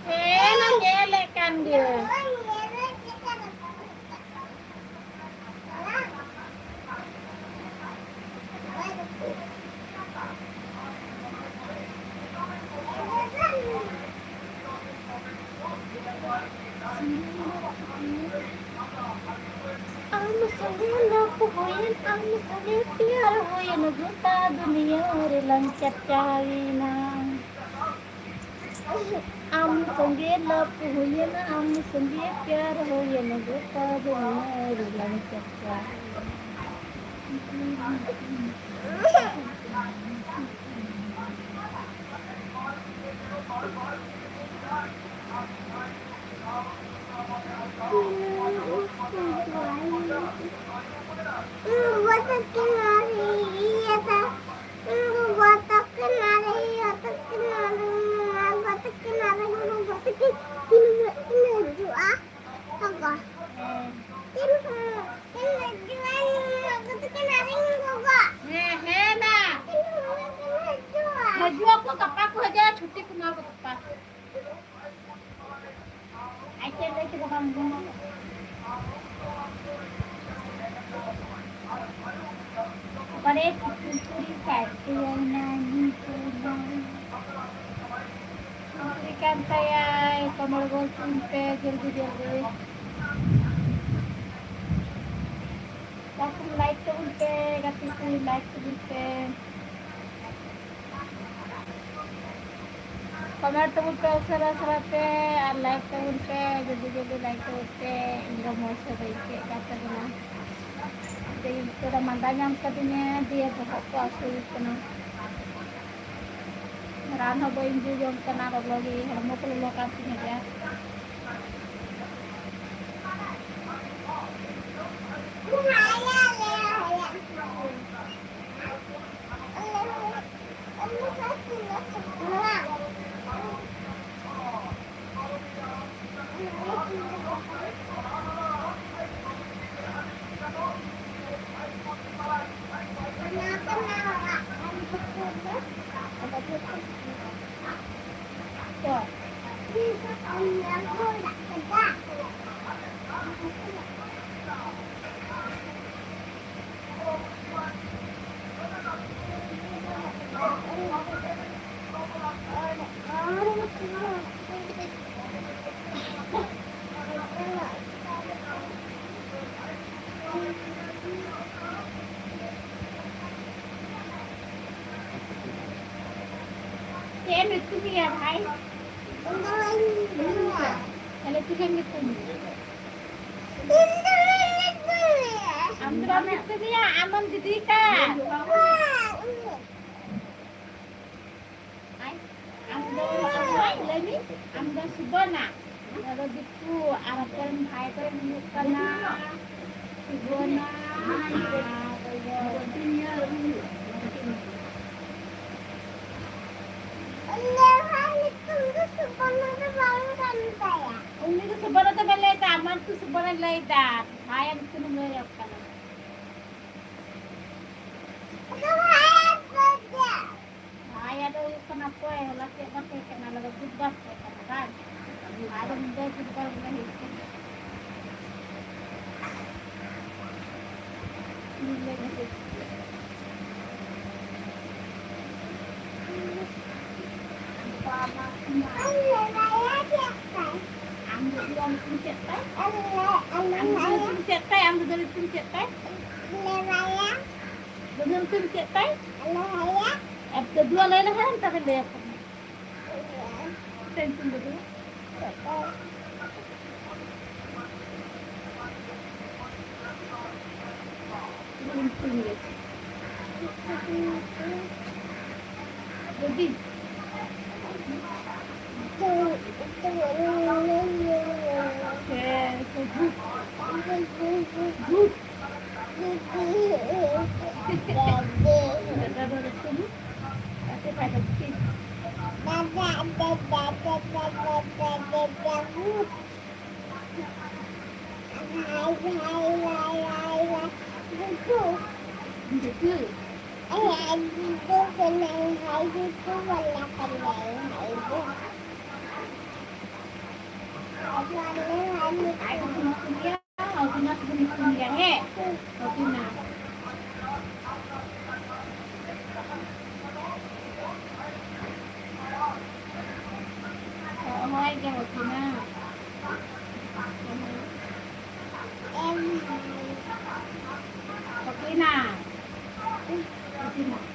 ᱦᱮᱸ, ᱧᱮᱞᱮᱫ ᱠᱟᱱ ᱜᱤᱭᱟᱹᱧ᱾ ᱟᱢ ᱥᱚᱸᱜᱮ ᱞᱚᱵ ᱦᱩᱭᱮᱱ, ᱟᱢ ᱥᱚᱸᱜᱮ ᱯᱭᱟᱨ ᱦᱩᱭᱮᱱ, ᱜᱚᱴᱟ ᱫᱩᱱᱤᱭᱟᱹ ᱨᱮᱞᱟᱝ ᱪᱟᱨᱪᱟᱣᱮᱱᱟ᱾ ᱟᱢ ᱥᱚᱸᱜᱮ ᱞᱚᱵ ᱦᱩᱭᱮᱱ, ᱟᱢ ᱥᱚᱸᱜᱮ ᱯᱭᱟᱨ ᱦᱩᱭᱮᱱ, ᱜᱚᱴᱟ ᱫᱩᱱᱤᱭᱟᱹ ᱨᱮᱞᱟᱝ ᱪᱟᱨᱪᱟᱣᱮᱱᱟ᱾ ᱦᱮᱸ, ᱦᱮᱸ, ᱢᱟ᱾ ᱦᱤᱡᱩᱜ ᱟᱠᱚ, ᱜᱟᱯᱟ ᱠᱚ ᱦᱤᱡᱩᱜᱼᱟ, ᱪᱷᱩᱴᱤ ᱠᱚ ᱮᱢᱟ ᱠᱚ ᱜᱟᱯᱟ᱾ ᱟᱡ ᱪᱮᱫ ᱞᱟᱹᱭ ᱠᱮᱫᱟ ᱵᱟᱝ ᱟᱸᱡᱚᱢᱚᱜ ᱠᱟᱱᱟ᱾ ᱵᱟᱨᱭᱟ ᱠᱩᱲᱤ ᱠᱟᱭᱛᱮᱭᱟᱭ ᱱᱟᱹᱱᱤ ᱠᱚ ᱱᱟᱹᱱᱤ᱾ ᱠᱩᱲᱤ ᱠᱟᱱ ᱛᱟᱭᱟᱭ, ᱠᱚᱢᱚᱞ ᱜᱚᱞ ᱛᱩᱧ ᱯᱮ ᱡᱚᱞᱫᱤ ᱡᱚᱞᱫᱤ᱾ ᱛᱟᱨᱯᱚᱨ ᱞᱟᱭᱤᱠ ᱛᱟᱵᱚᱱ ᱯᱮ, ᱜᱟᱛᱮ ᱠᱚ ᱞᱟᱭᱤᱠ ᱛᱟᱵᱚᱱ ᱯᱮ᱾ ᱠᱚᱢᱮᱱᱴ ᱛᱟᱵᱚᱱ ᱯᱮ ᱩᱥᱟᱹᱨᱟ ᱩᱥᱟᱹᱨᱟ ᱛᱮ, ᱟᱨ ᱞᱟᱭᱤᱠ ᱛᱟᱵᱚᱱ ᱯᱮ ᱡᱚᱞᱫᱤ ᱡᱚᱞᱫᱤ, ᱞᱟᱭᱤᱠ ᱛᱟᱵᱚᱱ ᱯᱮ᱾ ᱤᱧ ᱫᱚ ᱢᱚᱡᱽ ᱛᱮ ᱵᱟᱹᱧ ᱟᱹᱭᱠᱟᱹᱣᱮᱫ ᱠᱟᱱ ᱛᱟᱵᱚᱱᱟ᱾ ᱛᱮᱦᱮᱧ ᱛᱷᱚᱲᱟ ᱢᱟᱸᱫᱟ ᱧᱟᱢ ᱠᱟᱫᱤᱧᱟ, ᱫᱤᱭᱮ ᱵᱚᱦᱚᱜ ᱠᱚ ᱦᱟᱹᱥᱩᱭᱮᱫ ᱠᱟᱱᱟ᱾ ᱨᱟᱱ ᱦᱚᱸ ᱵᱟᱹᱧ ᱧᱩ ᱡᱚᱝ ᱠᱟᱱᱟ, ᱞᱚᱞᱚ ᱜᱮ, ᱦᱚᱲᱢᱚ ᱠᱚ ᱞᱚᱞᱚ ᱠᱟᱱ ᱛᱤᱧᱟ ᱡᱟ᱾ ᱦᱟᱭ᱾ ᱤᱧ ᱫᱚ ᱵᱟᱹᱧ ᱧᱩᱛᱩᱢᱟ᱾ ᱛᱟᱦᱞᱮ ᱪᱤᱞᱤᱢ ᱧᱩᱛᱩᱢ ᱮᱭᱟ? ᱤᱧ ᱫᱚ ᱵᱟᱹᱧ ᱧᱩᱛᱩᱢ ᱮᱭᱟ᱾ ᱟᱢ ᱫᱚ ᱵᱟᱢ ᱧᱩᱛᱩᱢ ᱮᱭᱟ, ᱟᱢᱮᱢ ᱫᱤᱫᱤ ᱠᱟᱱ᱾ ᱵᱟᱝ, ᱤᱧ ᱫᱚ᱾ ᱟᱭ, ᱟᱢ ᱫᱚ ᱚᱠᱚᱭ? ᱞᱟᱹᱭ ᱢᱮ᱾ ᱟᱢ ᱫᱚ ᱥᱩᱵᱚᱨᱱᱟ᱾ ᱱᱚᱣᱟ ᱫᱚ ᱫᱤᱠᱩ, ᱟᱨ ᱟᱯᱮ ᱨᱮᱱ ᱵᱷᱟᱭ ᱫᱚᱭ ᱦᱩᱭᱩᱜ ᱠᱟᱱᱟ ᱥᱩᱵᱚᱨᱱᱟ, ᱟᱨ ᱤᱭᱟᱹ, ᱩᱱᱤ ᱫᱚ ᱥᱩᱵᱚᱨᱱᱟ ᱫᱚ ᱵᱟᱝ ᱠᱟᱱ ᱛᱟᱭᱟ᱾ ᱩᱱᱤ ᱫᱚ ᱥᱩᱵᱚᱨᱱᱟ ᱫᱚ ᱵᱟᱭ ᱞᱟᱹᱭ ᱫᱟ, ᱟᱢᱟᱜ ᱧᱩᱛᱩᱢ ᱥᱩᱵᱚᱨᱱᱟᱭ ᱞᱟᱹᱭ ᱫᱟ, ᱵᱷᱟᱭᱟᱜ ᱧᱩᱛᱩᱢ ᱞᱟᱹᱭ ᱟᱠᱚ ᱠᱟᱱᱟ᱾ ᱟᱫᱚ ᱵᱷᱟᱭ ᱟᱫᱚ ᱵᱷᱟᱭ ᱟᱫᱚ ᱦᱩᱭᱩᱜ ᱠᱟᱱᱟ ᱚᱠᱚᱭ? ᱦᱚᱞᱟ ᱪᱮᱫ ᱵᱟᱨ ᱛᱟᱦᱮᱸ ᱠᱟᱱᱟ? ᱦᱚᱞᱟ ᱫᱚ ᱵᱩᱫᱷᱵᱟᱨ ᱛᱟᱦᱮᱸ ᱠᱟᱱᱟ, ᱵᱟᱝ? ᱟᱫᱚ ᱧᱤᱫᱟᱹ ᱵᱩᱫᱷᱵᱟᱨ ᱵᱚᱞᱮ ᱦᱩᱭᱩᱜ ᱠᱟᱱᱟ᱾ ᱧᱤᱫᱟᱹ ᱜᱮ ᱦᱩᱭᱩᱜ ᱠᱟᱱᱟ᱾ ᱟᱢ ᱫᱚ ᱫᱩᱣᱟᱹᱨ ᱧᱩᱛᱩᱢ ᱪᱮᱫ ᱛᱟᱭ? ᱟᱢ ᱫᱚ ᱫᱩᱣᱟᱹᱨ ᱧᱩᱛᱩᱢ ᱪᱮᱫ ᱛᱟᱭ? ᱟᱢ ᱫᱚ ᱫᱩᱣᱟᱹᱨ ᱧᱩᱛᱩᱢ ᱪᱮᱫ ᱛᱟᱭ? ᱫᱩᱣᱟᱹᱨ ᱧᱩᱛᱩᱢ ᱪᱮᱫ ᱛᱟᱭ? ᱟᱯᱮ ᱫᱩᱣᱟᱹᱨ ᱞᱟᱹᱭ ᱞᱟᱦᱟᱭ ᱢᱮ, ᱛᱚᱵᱮ ᱞᱟᱹᱭ ᱟᱠᱚ ᱢᱮ᱾ ᱪᱮᱫ ᱧᱩᱛᱩᱢ ᱫᱚ ᱫᱩᱣᱟᱹᱨ? ᱫᱩᱣᱟᱹᱨ ᱧᱩᱛᱩᱢ ᱜᱮ᱾ ᱵᱮᱵᱤ᱾ ᱦᱮᱸ, ᱥᱮ ᱵᱷᱩᱛ᱾ ᱵᱷᱩᱛ᱾ ᱫᱟᱫᱟ ᱫᱚ ᱞᱟᱹᱴᱩ ᱵᱷᱩᱛ᱾ ᱜᱟᱛᱮ ᱠᱷᱟᱡ ᱫᱚ ᱴᱷᱤᱠ᱾ ᱫᱟᱫᱟ, ᱫᱟᱫᱟ, ᱫᱟᱫᱟ, ᱫᱟᱫᱟ, ᱫᱟᱫᱟ, ᱵᱷᱩᱛ᱾ ᱦᱟᱭ, ᱦᱟᱭ, ᱦᱟᱭ, ᱦᱟᱭ, ᱦᱟᱭ, ᱵᱷᱩᱛ᱾ ᱵᱷᱩᱛ᱾ ᱦᱟᱭ, ᱦᱟᱭ, ᱵᱷᱩᱛ ᱠᱟᱱᱟᱭ, ᱦᱟᱭ, ᱵᱷᱩᱛ ᱵᱟᱞᱟ ᱠᱟᱱᱟᱭ, ᱦᱟᱭ, ᱵᱷᱩᱛ᱾ ᱟᱫᱚ ᱟᱞᱮ ᱦᱟᱭ, ᱵᱷᱩᱛ᱾ ᱦᱚᱯᱤᱱᱟᱥ ᱵᱚᱱ ᱧᱩᱛᱩᱢ ᱮᱭᱟ, ᱦᱮᱸ? ᱦᱚᱯᱤᱱᱟᱥ᱾ ᱦᱚᱦᱚᱭ ᱜᱮ ᱦᱚᱯᱤᱱᱟᱥ᱾ ᱦᱚᱯᱤᱱᱟᱥ᱾ ᱦᱚᱯᱤᱱᱟᱥ᱾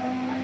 ᱵᱟᱭ᱾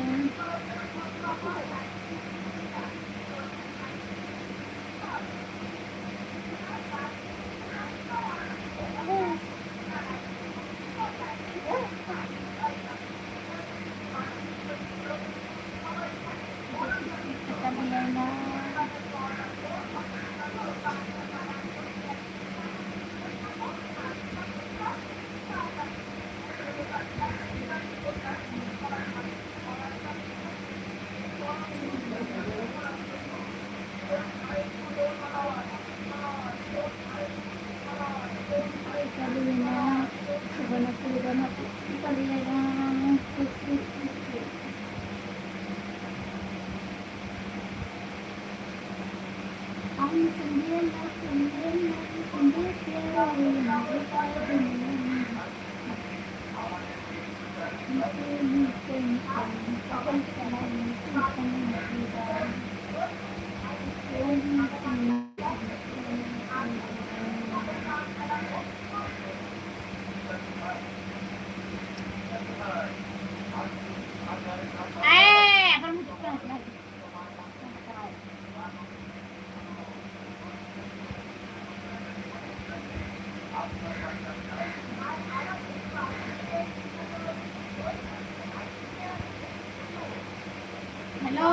ᱦᱮᱞᱳ,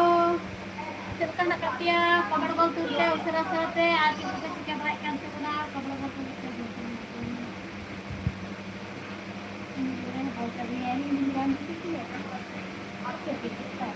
ᱪᱮᱫ ᱞᱮᱠᱟ ᱦᱮᱱᱟᱜ ᱟᱠᱟᱫ ᱯᱮᱭᱟ? ᱠᱚᱢᱮᱱᱴ ᱜᱚᱞ ᱛᱩᱞ ᱯᱮ ᱩᱥᱟᱹᱨᱟ ᱩᱥᱟᱹᱨᱟ ᱛᱮ, ᱟᱨ ᱪᱮᱫ ᱠᱚᱯᱮ ᱪᱤᱠᱟᱹ ᱵᱟᱲᱟᱭᱮᱫ ᱠᱟᱱ ᱛᱟᱵᱚᱱᱟ? ᱠᱚᱢᱮᱱᱴ ᱜᱚᱞ ᱛᱩᱞ ᱯᱮ᱾ ᱤᱧ ᱫᱚ ᱵᱟᱭ ᱠᱟᱹᱢᱤᱭᱟ, ᱤᱧ ᱫᱚ ᱵᱟᱝ ᱪᱤᱠᱟᱹᱭᱟ᱾ ᱪᱮᱫ ᱯᱮ ᱪᱤᱠᱟᱹᱭᱟ?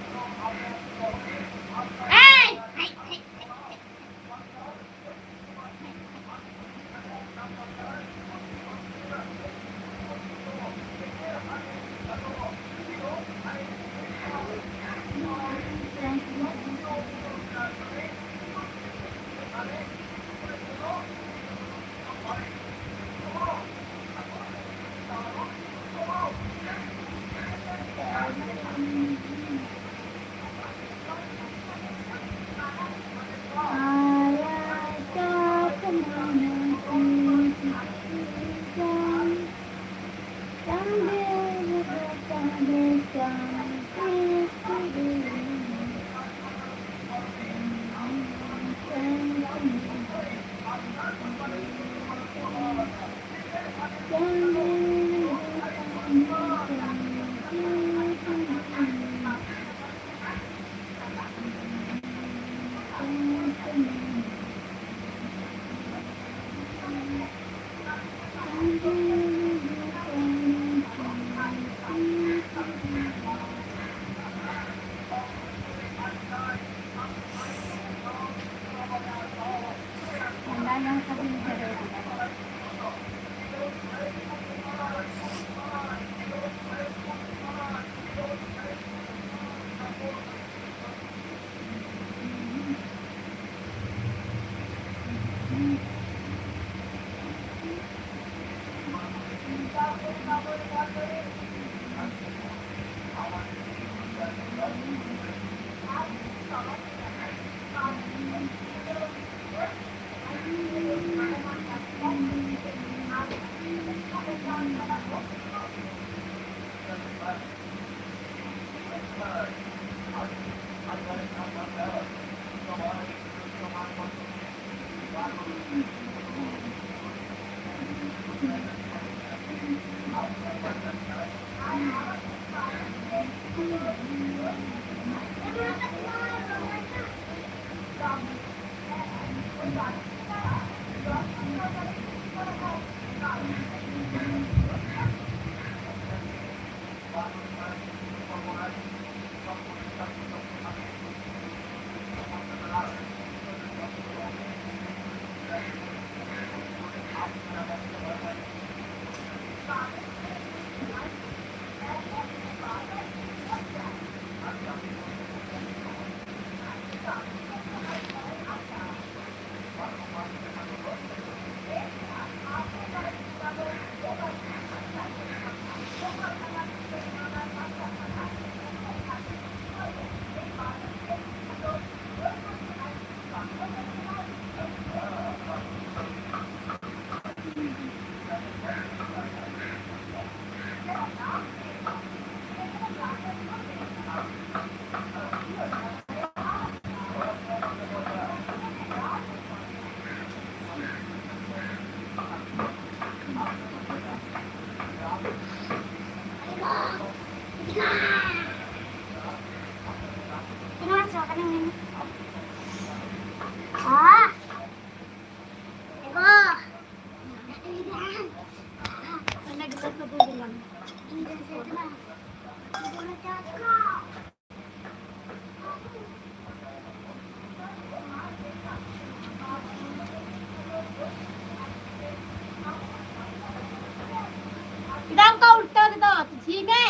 ᱪᱮᱫᱟᱜ ᱚᱱᱠᱟ ᱩᱞᱴᱟᱹ ᱨᱮᱫᱚ? ᱡᱷᱤᱡ ᱢᱮ᱾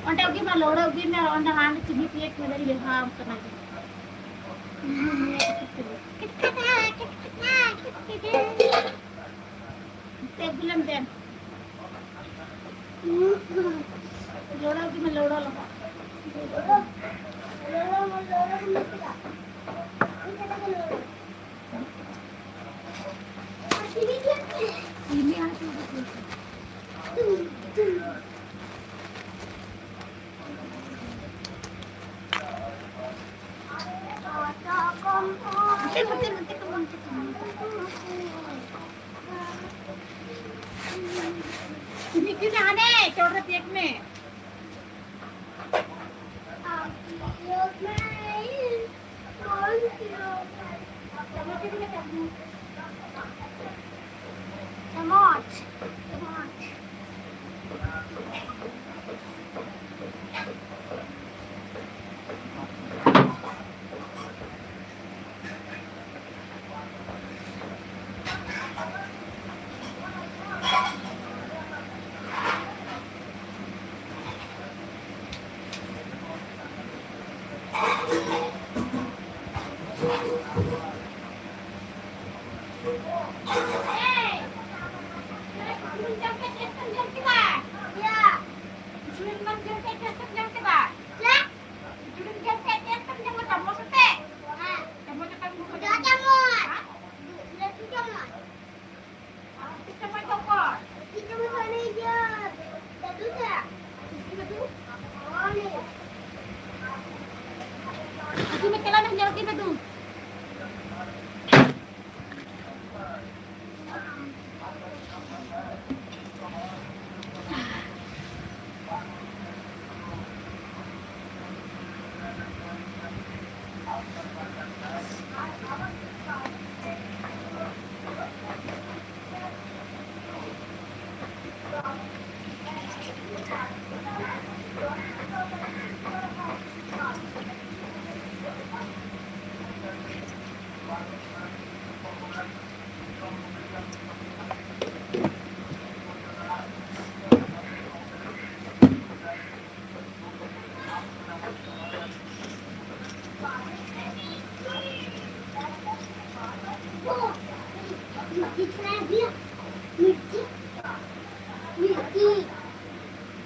ᱚᱸᱰᱮ ᱜᱮ ᱢᱟ ᱞᱚᱲᱚ ᱜᱮ ᱢᱮ, ᱚᱸᱰᱮ ᱦᱟᱸᱰᱮ ᱪᱤᱞᱤ ᱯᱤᱭᱮᱴ ᱢᱮ, ᱤᱭᱟᱹ ᱦᱟᱢ ᱠᱟᱱᱟ᱾ ᱛᱮ ᱵᱤᱞᱚᱢ ᱛᱮ᱾ ᱞᱚᱲᱚ ᱜᱮ ᱢᱮ, ᱞᱚᱲᱚ ᱞᱚᱦᱚᱫ᱾ ᱢᱤᱫ ᱫᱤᱱ ᱦᱟᱱᱮ ᱪᱚᱴ ᱨᱮ ᱛᱤᱭᱟᱹᱜ ᱢᱮ᱾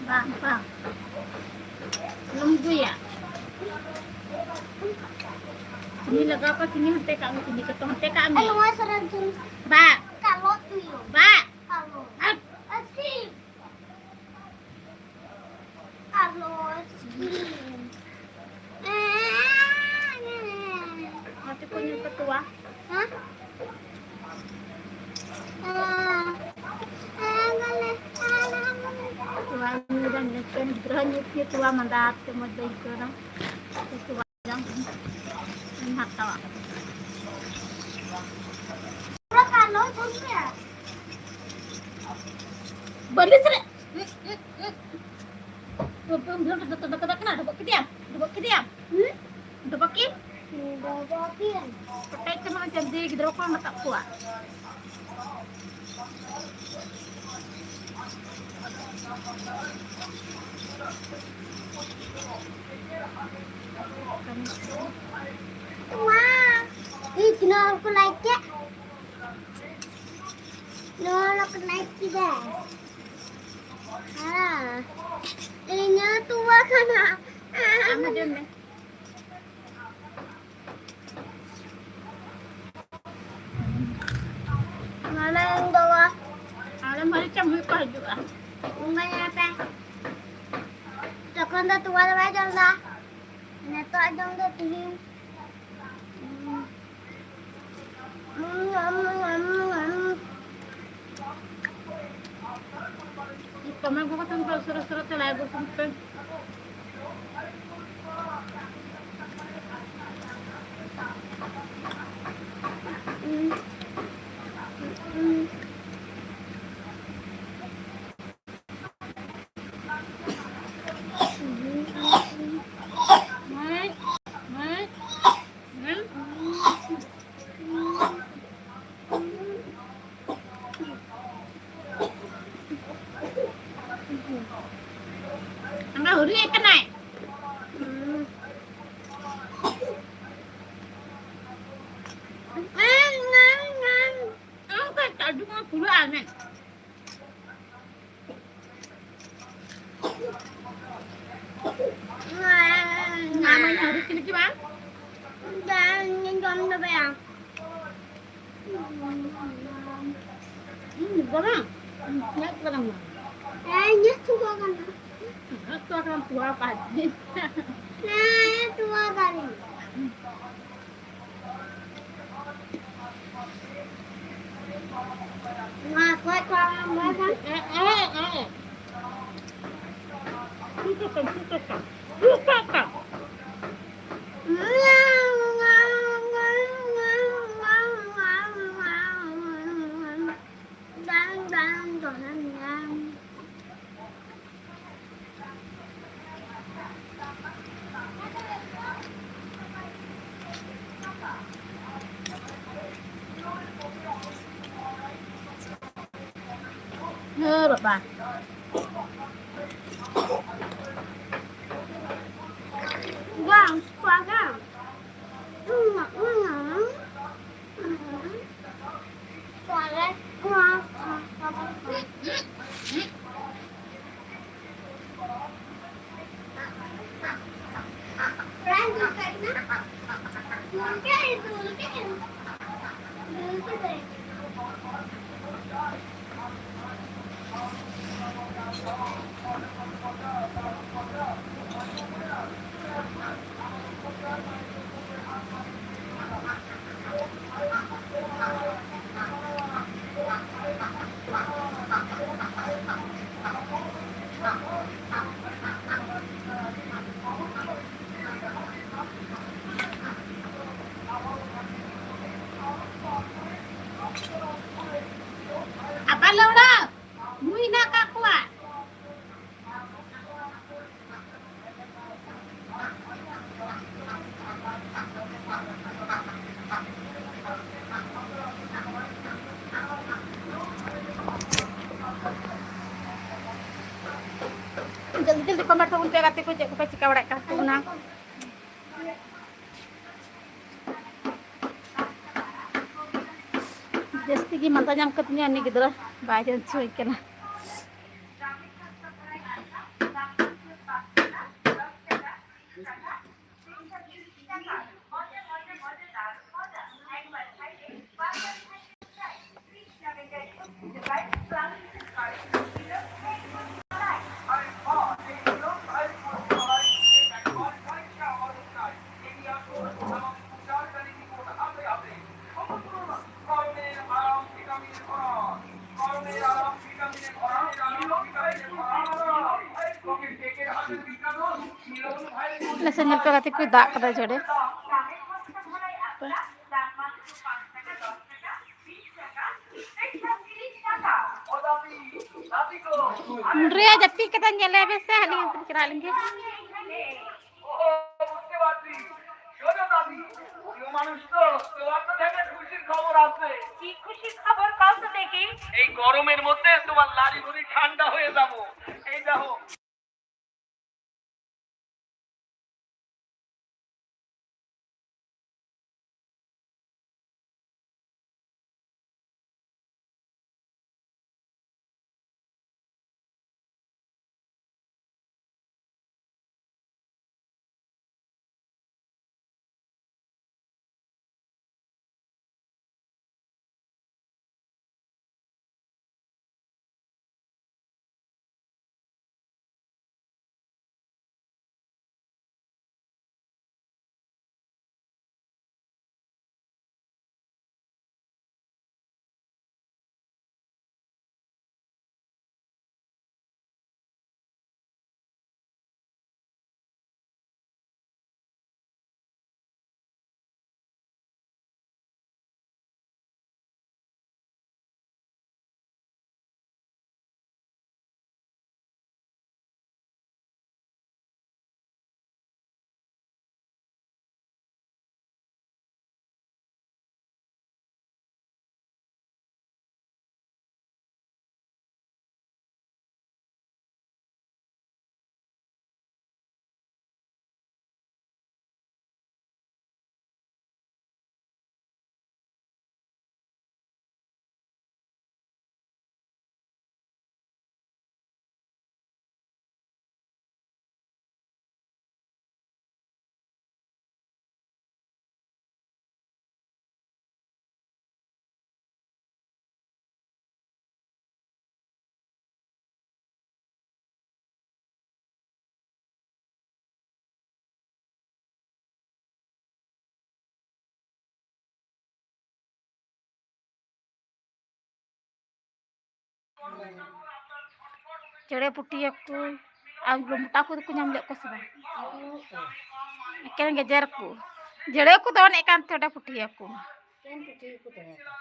ᱵᱟᱝ, ᱵᱟᱝ᱾ ᱟᱞᱚᱢ ᱩᱫᱩᱭᱟ᱾ ᱪᱤᱱᱤ ᱞᱟᱜᱟᱣ ᱠᱟᱜ, ᱪᱤᱱᱤ ᱦᱟᱱᱛᱮ ᱠᱟᱜ ᱢᱮ, ᱪᱤᱱᱤ ᱠᱚᱛᱚ ᱦᱟᱱᱛᱮ ᱠᱟᱜ ᱢᱮ᱾ ᱱᱚᱣᱟ ᱥᱟᱨᱟ ᱡᱤᱱᱤᱥ ᱵᱟ᱾ ᱠᱟᱞᱚ ᱛᱩᱭᱩ᱾ ᱵᱟ᱾ ᱠᱟᱞᱚ᱾ ᱟᱨ ᱟᱨ ᱥᱤᱢ᱾ ᱜᱟᱛᱮ ᱠᱚ ᱧᱮᱞ ᱠᱟᱛᱮ ᱛᱚᱣᱟ᱾ ᱦᱮᱸ? ᱦᱮᱸ᱾ ᱦᱮᱸ, ᱵᱚᱞᱮ, ᱦᱮᱸ, ᱦᱮᱸ, ᱵᱚᱞᱮ᱾ ᱛᱚᱣᱟ ᱧᱩᱭ ᱫᱟᱹᱧ, ᱢᱤᱫᱴᱮᱱ ᱜᱤᱫᱽᱨᱟᱹ ᱧᱩ ᱦᱚᱪᱚᱭ ᱛᱚᱣᱟ ᱢᱟᱸᱫᱟ ᱛᱮ ᱢᱚᱡᱽ ᱵᱟᱹᱧ ᱟᱹᱭᱠᱟᱹᱣ ᱫᱟ᱾ ᱛᱚᱣᱟ ᱡᱚᱢ ᱤᱧ ᱦᱟᱛᱟᱣᱟ᱾ ᱵᱟᱹᱞᱤᱥ ᱨᱮ᱾ ᱰᱚᱵᱚᱜ ᱠᱮᱫᱮᱭᱟᱢ? ᱰᱚᱵᱚᱜ ᱠᱮᱫᱮᱭᱟᱢ? ᱦᱩᱸ? ᱰᱚᱵᱚᱜ ᱠᱮᱫ? ᱰᱚᱵᱚᱜ ᱠᱮᱫ᱾ ᱯᱮᱴᱮᱡ ᱛᱮ ᱢᱟ ᱡᱚᱞᱫᱤ ᱜᱤᱫᱽᱨᱟᱹ ᱠᱚ ᱨᱟᱠᱟᱵ ᱠᱚᱣᱟ᱾ ᱛᱚᱣᱟ᱾ ᱤᱧ ᱛᱤᱱᱟᱹᱜ ᱦᱚᱲ ᱠᱚ like ᱠᱮᱫ? ᱱᱚᱣᱟ ᱦᱚᱸ ᱠᱚ like ᱠᱮᱫᱟ᱾ ᱦᱮᱸ᱾ ᱤᱧᱟᱹᱜ ᱛᱚᱣᱟ ᱠᱟᱱᱟ᱾ ᱟᱢ ᱦᱚᱸ ᱡᱚᱢ ᱢᱮ᱾ ᱢᱟᱢᱟ, ᱤᱧ ᱵᱟᱵᱟ᱾ ᱟᱞᱮ ᱢᱟᱹᱨᱤᱪ ᱟᱢ ᱦᱩᱭᱩᱜ ᱠᱚ ᱦᱤᱡᱩᱜᱼᱟ᱾ ᱚᱱᱠᱟ ᱧᱮᱞ ᱯᱮ᱾ ᱛᱚᱠᱷᱚᱱ ᱫᱚ ᱛᱚᱣᱟ ᱫᱚ ᱵᱟᱭ ᱡᱚᱢ ᱮᱫᱟ᱾ ᱱᱤᱛᱚᱜ ᱡᱚᱢ ᱫᱚ ᱛᱤᱦᱤᱧ᱾ ᱠᱚᱢᱮᱱᱴ ᱠᱚ ᱠᱟᱛᱮ ᱩᱥᱟᱹᱨᱟ ᱩᱥᱟᱹᱨᱟ ᱛᱮ ᱞᱟᱭᱤᱵᱷ ᱵᱚᱞᱚᱱ ᱯᱮ᱾ ᱟᱢ ᱫᱚ ᱦᱩᱨᱤ ᱟᱠᱟᱱᱟᱭ᱾ ᱟᱢ ᱫᱚ ᱟᱹᱰᱤ ᱢᱚᱡᱽ ᱯᱩᱨᱟᱹ ᱟᱢᱮ᱾ ᱟᱢ ᱟᱹᱰᱤ ᱪᱤᱞᱤ ᱠᱤ ᱵᱟᱝ? ᱡᱚᱢ ᱫᱚ ᱵᱟᱭ᱾ ᱦᱩᱸ, ᱫᱚᱢᱮ᱾ ᱧᱮᱞ ᱠᱟᱫᱟᱢ ᱵᱟᱝ? ᱦᱮᱸ, ᱧᱮᱞ ᱪᱟᱵᱟ ᱠᱟᱱᱟ᱾ ᱦᱮᱸ, ᱛᱚ, ᱠᱟᱱᱟ, ᱛᱚᱣᱟ ᱠᱟᱜ ᱜᱮ᱾ ᱦᱮᱸ, ᱛᱚᱣᱟ ᱠᱟᱜ ᱜᱮ᱾ ᱦᱮᱸ ᱵᱟᱵᱟ᱾ ᱵᱟᱝ, ᱛᱚᱣᱟ ᱜᱮ᱾ ᱛᱚᱣᱟ ᱜᱮ᱾ ᱟᱯᱟ ᱞᱟᱹᱣᱲᱟ, ᱱᱩᱭ ᱦᱮᱱᱟᱜ ᱠᱟᱜ ᱠᱚᱣᱟ᱾ ᱡᱚᱞᱫᱤ ᱡᱚᱞᱫᱤ comment ᱛᱟᱵᱚᱱ ᱯᱮ ᱜᱟᱛᱮ ᱠᱚ, ᱪᱮᱫ ᱠᱚᱯᱮ ᱪᱤᱠᱟᱹ ᱵᱟᱲᱟᱭᱮᱫ ᱠᱟᱱ ᱛᱟᱵᱚᱱᱟ? ᱡᱟᱹᱥᱛᱤ ᱜᱮ ᱢᱟᱸᱫᱟ ᱧᱟᱢ ᱠᱟᱫᱤᱧᱟ, ᱩᱱᱤ ᱜᱤᱫᱽᱨᱟᱹ ᱵᱟᱭ ᱪᱮᱧᱡᱽ ᱦᱩᱭ ᱠᱟᱱᱟ᱾ ᱧᱮᱞ ᱯᱮ ᱜᱟᱛᱮ ᱠᱚ, ᱫᱟᱜ ᱠᱟᱫᱟᱭ ᱡᱷᱚᱲᱮ᱾ ᱢᱩᱰᱨᱤᱭᱟ ᱡᱟᱹᱯᱤᱫ ᱠᱟᱫᱟ, ᱧᱮᱞᱮ ᱢᱮᱥᱮ, ᱟᱹᱞᱤᱧ ᱦᱚᱸ ᱪᱟᱞᱟᱜ ᱞᱤᱧ ᱜᱮ᱾ কি খুশির খবর, কাল তো দেখি। এই গরমের মধ্যে তোমার লাড়ি ভুড়ি ঠান্ডা হয়ে যাবো। এই দেখো। ᱪᱮᱬᱮ ᱯᱩᱴᱤᱭᱟᱹ ᱠᱚ᱾ ᱟᱨ ᱢᱚᱴᱟ ᱠᱚᱫᱚ ᱠᱚ ᱧᱟᱢ ᱞᱮᱫ ᱠᱚᱣᱟ ᱥᱮ ᱵᱟᱝ? ᱮᱠᱮᱱ ᱜᱮᱡᱮᱨ ᱠᱚ᱾ ᱡᱮᱲᱮ ᱠᱚ ᱫᱚᱱᱮᱫ ᱠᱟᱱ ᱛᱟᱦᱮᱸ ᱚᱸᱰᱮ ᱯᱩᱴᱷᱤᱭᱟᱹ ᱠᱚ᱾ ᱮᱠᱮᱱ ᱯᱩᱴᱷᱤ ᱠᱚ ᱛᱟᱦᱮᱸ ᱠᱟᱱᱟ᱾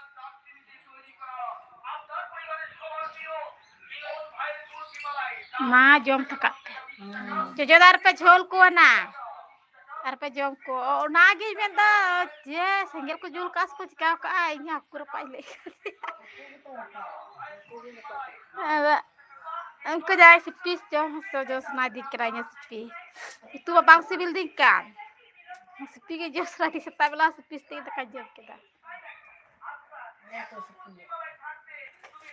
ᱢᱟ ᱡᱚᱢ ᱛᱷᱟᱠᱟᱜ ᱯᱮ᱾ ᱦᱩᱸ᱾ ᱡᱚᱡᱚ ᱫᱟᱨᱮ ᱯᱮ ᱡᱷᱳᱞ ᱠᱚᱣᱟ ᱱᱟ᱾ ᱟᱨ ᱯᱮ ᱡᱚᱢ ᱠᱚ᱾ ᱚᱱᱟᱜᱤᱧ ᱢᱮᱱᱫᱟ, ᱡᱮ ᱥᱮᱸᱜᱮᱞ ᱠᱚ ᱡᱩᱞ ᱠᱟᱜᱼᱟ ᱥᱮᱠᱚ ᱪᱤᱠᱟᱹ ᱠᱟᱜᱼᱟ, ᱤᱧ ᱦᱚᱸ ᱦᱟᱹᱠᱩ ᱨᱟᱯᱟᱜ ᱤᱧ ᱞᱟᱹᱭ ᱠᱟᱫᱮᱭᱟ᱾ ᱟᱫᱚ ᱩᱱᱠᱩ ᱡᱟᱦᱟᱸᱭ ᱥᱤᱯᱤ ᱡᱚᱢ ᱦᱚᱪᱚ ᱡᱚᱢ ᱥᱟᱱᱟᱭᱮᱫᱤᱧ ᱠᱟᱱᱟ ᱤᱧᱟᱹᱜ ᱥᱤᱯᱤ᱾ ᱩᱛᱩ ᱢᱟ ᱵᱟᱝ ᱥᱤᱵᱤᱞ ᱫᱤᱧ ᱠᱟᱱ᱾ ᱥᱤᱯᱤ ᱜᱮ ᱡᱚᱢ ᱥᱟᱱᱟᱭᱮᱫᱤᱧ, ᱥᱮᱛᱟᱜ ᱵᱮᱞᱟ ᱥᱤᱯᱤ ᱥᱟᱛᱮᱜ ᱜᱮ ᱫᱟᱠᱟᱧ ᱡᱚᱢ ᱠᱮᱫᱟ᱾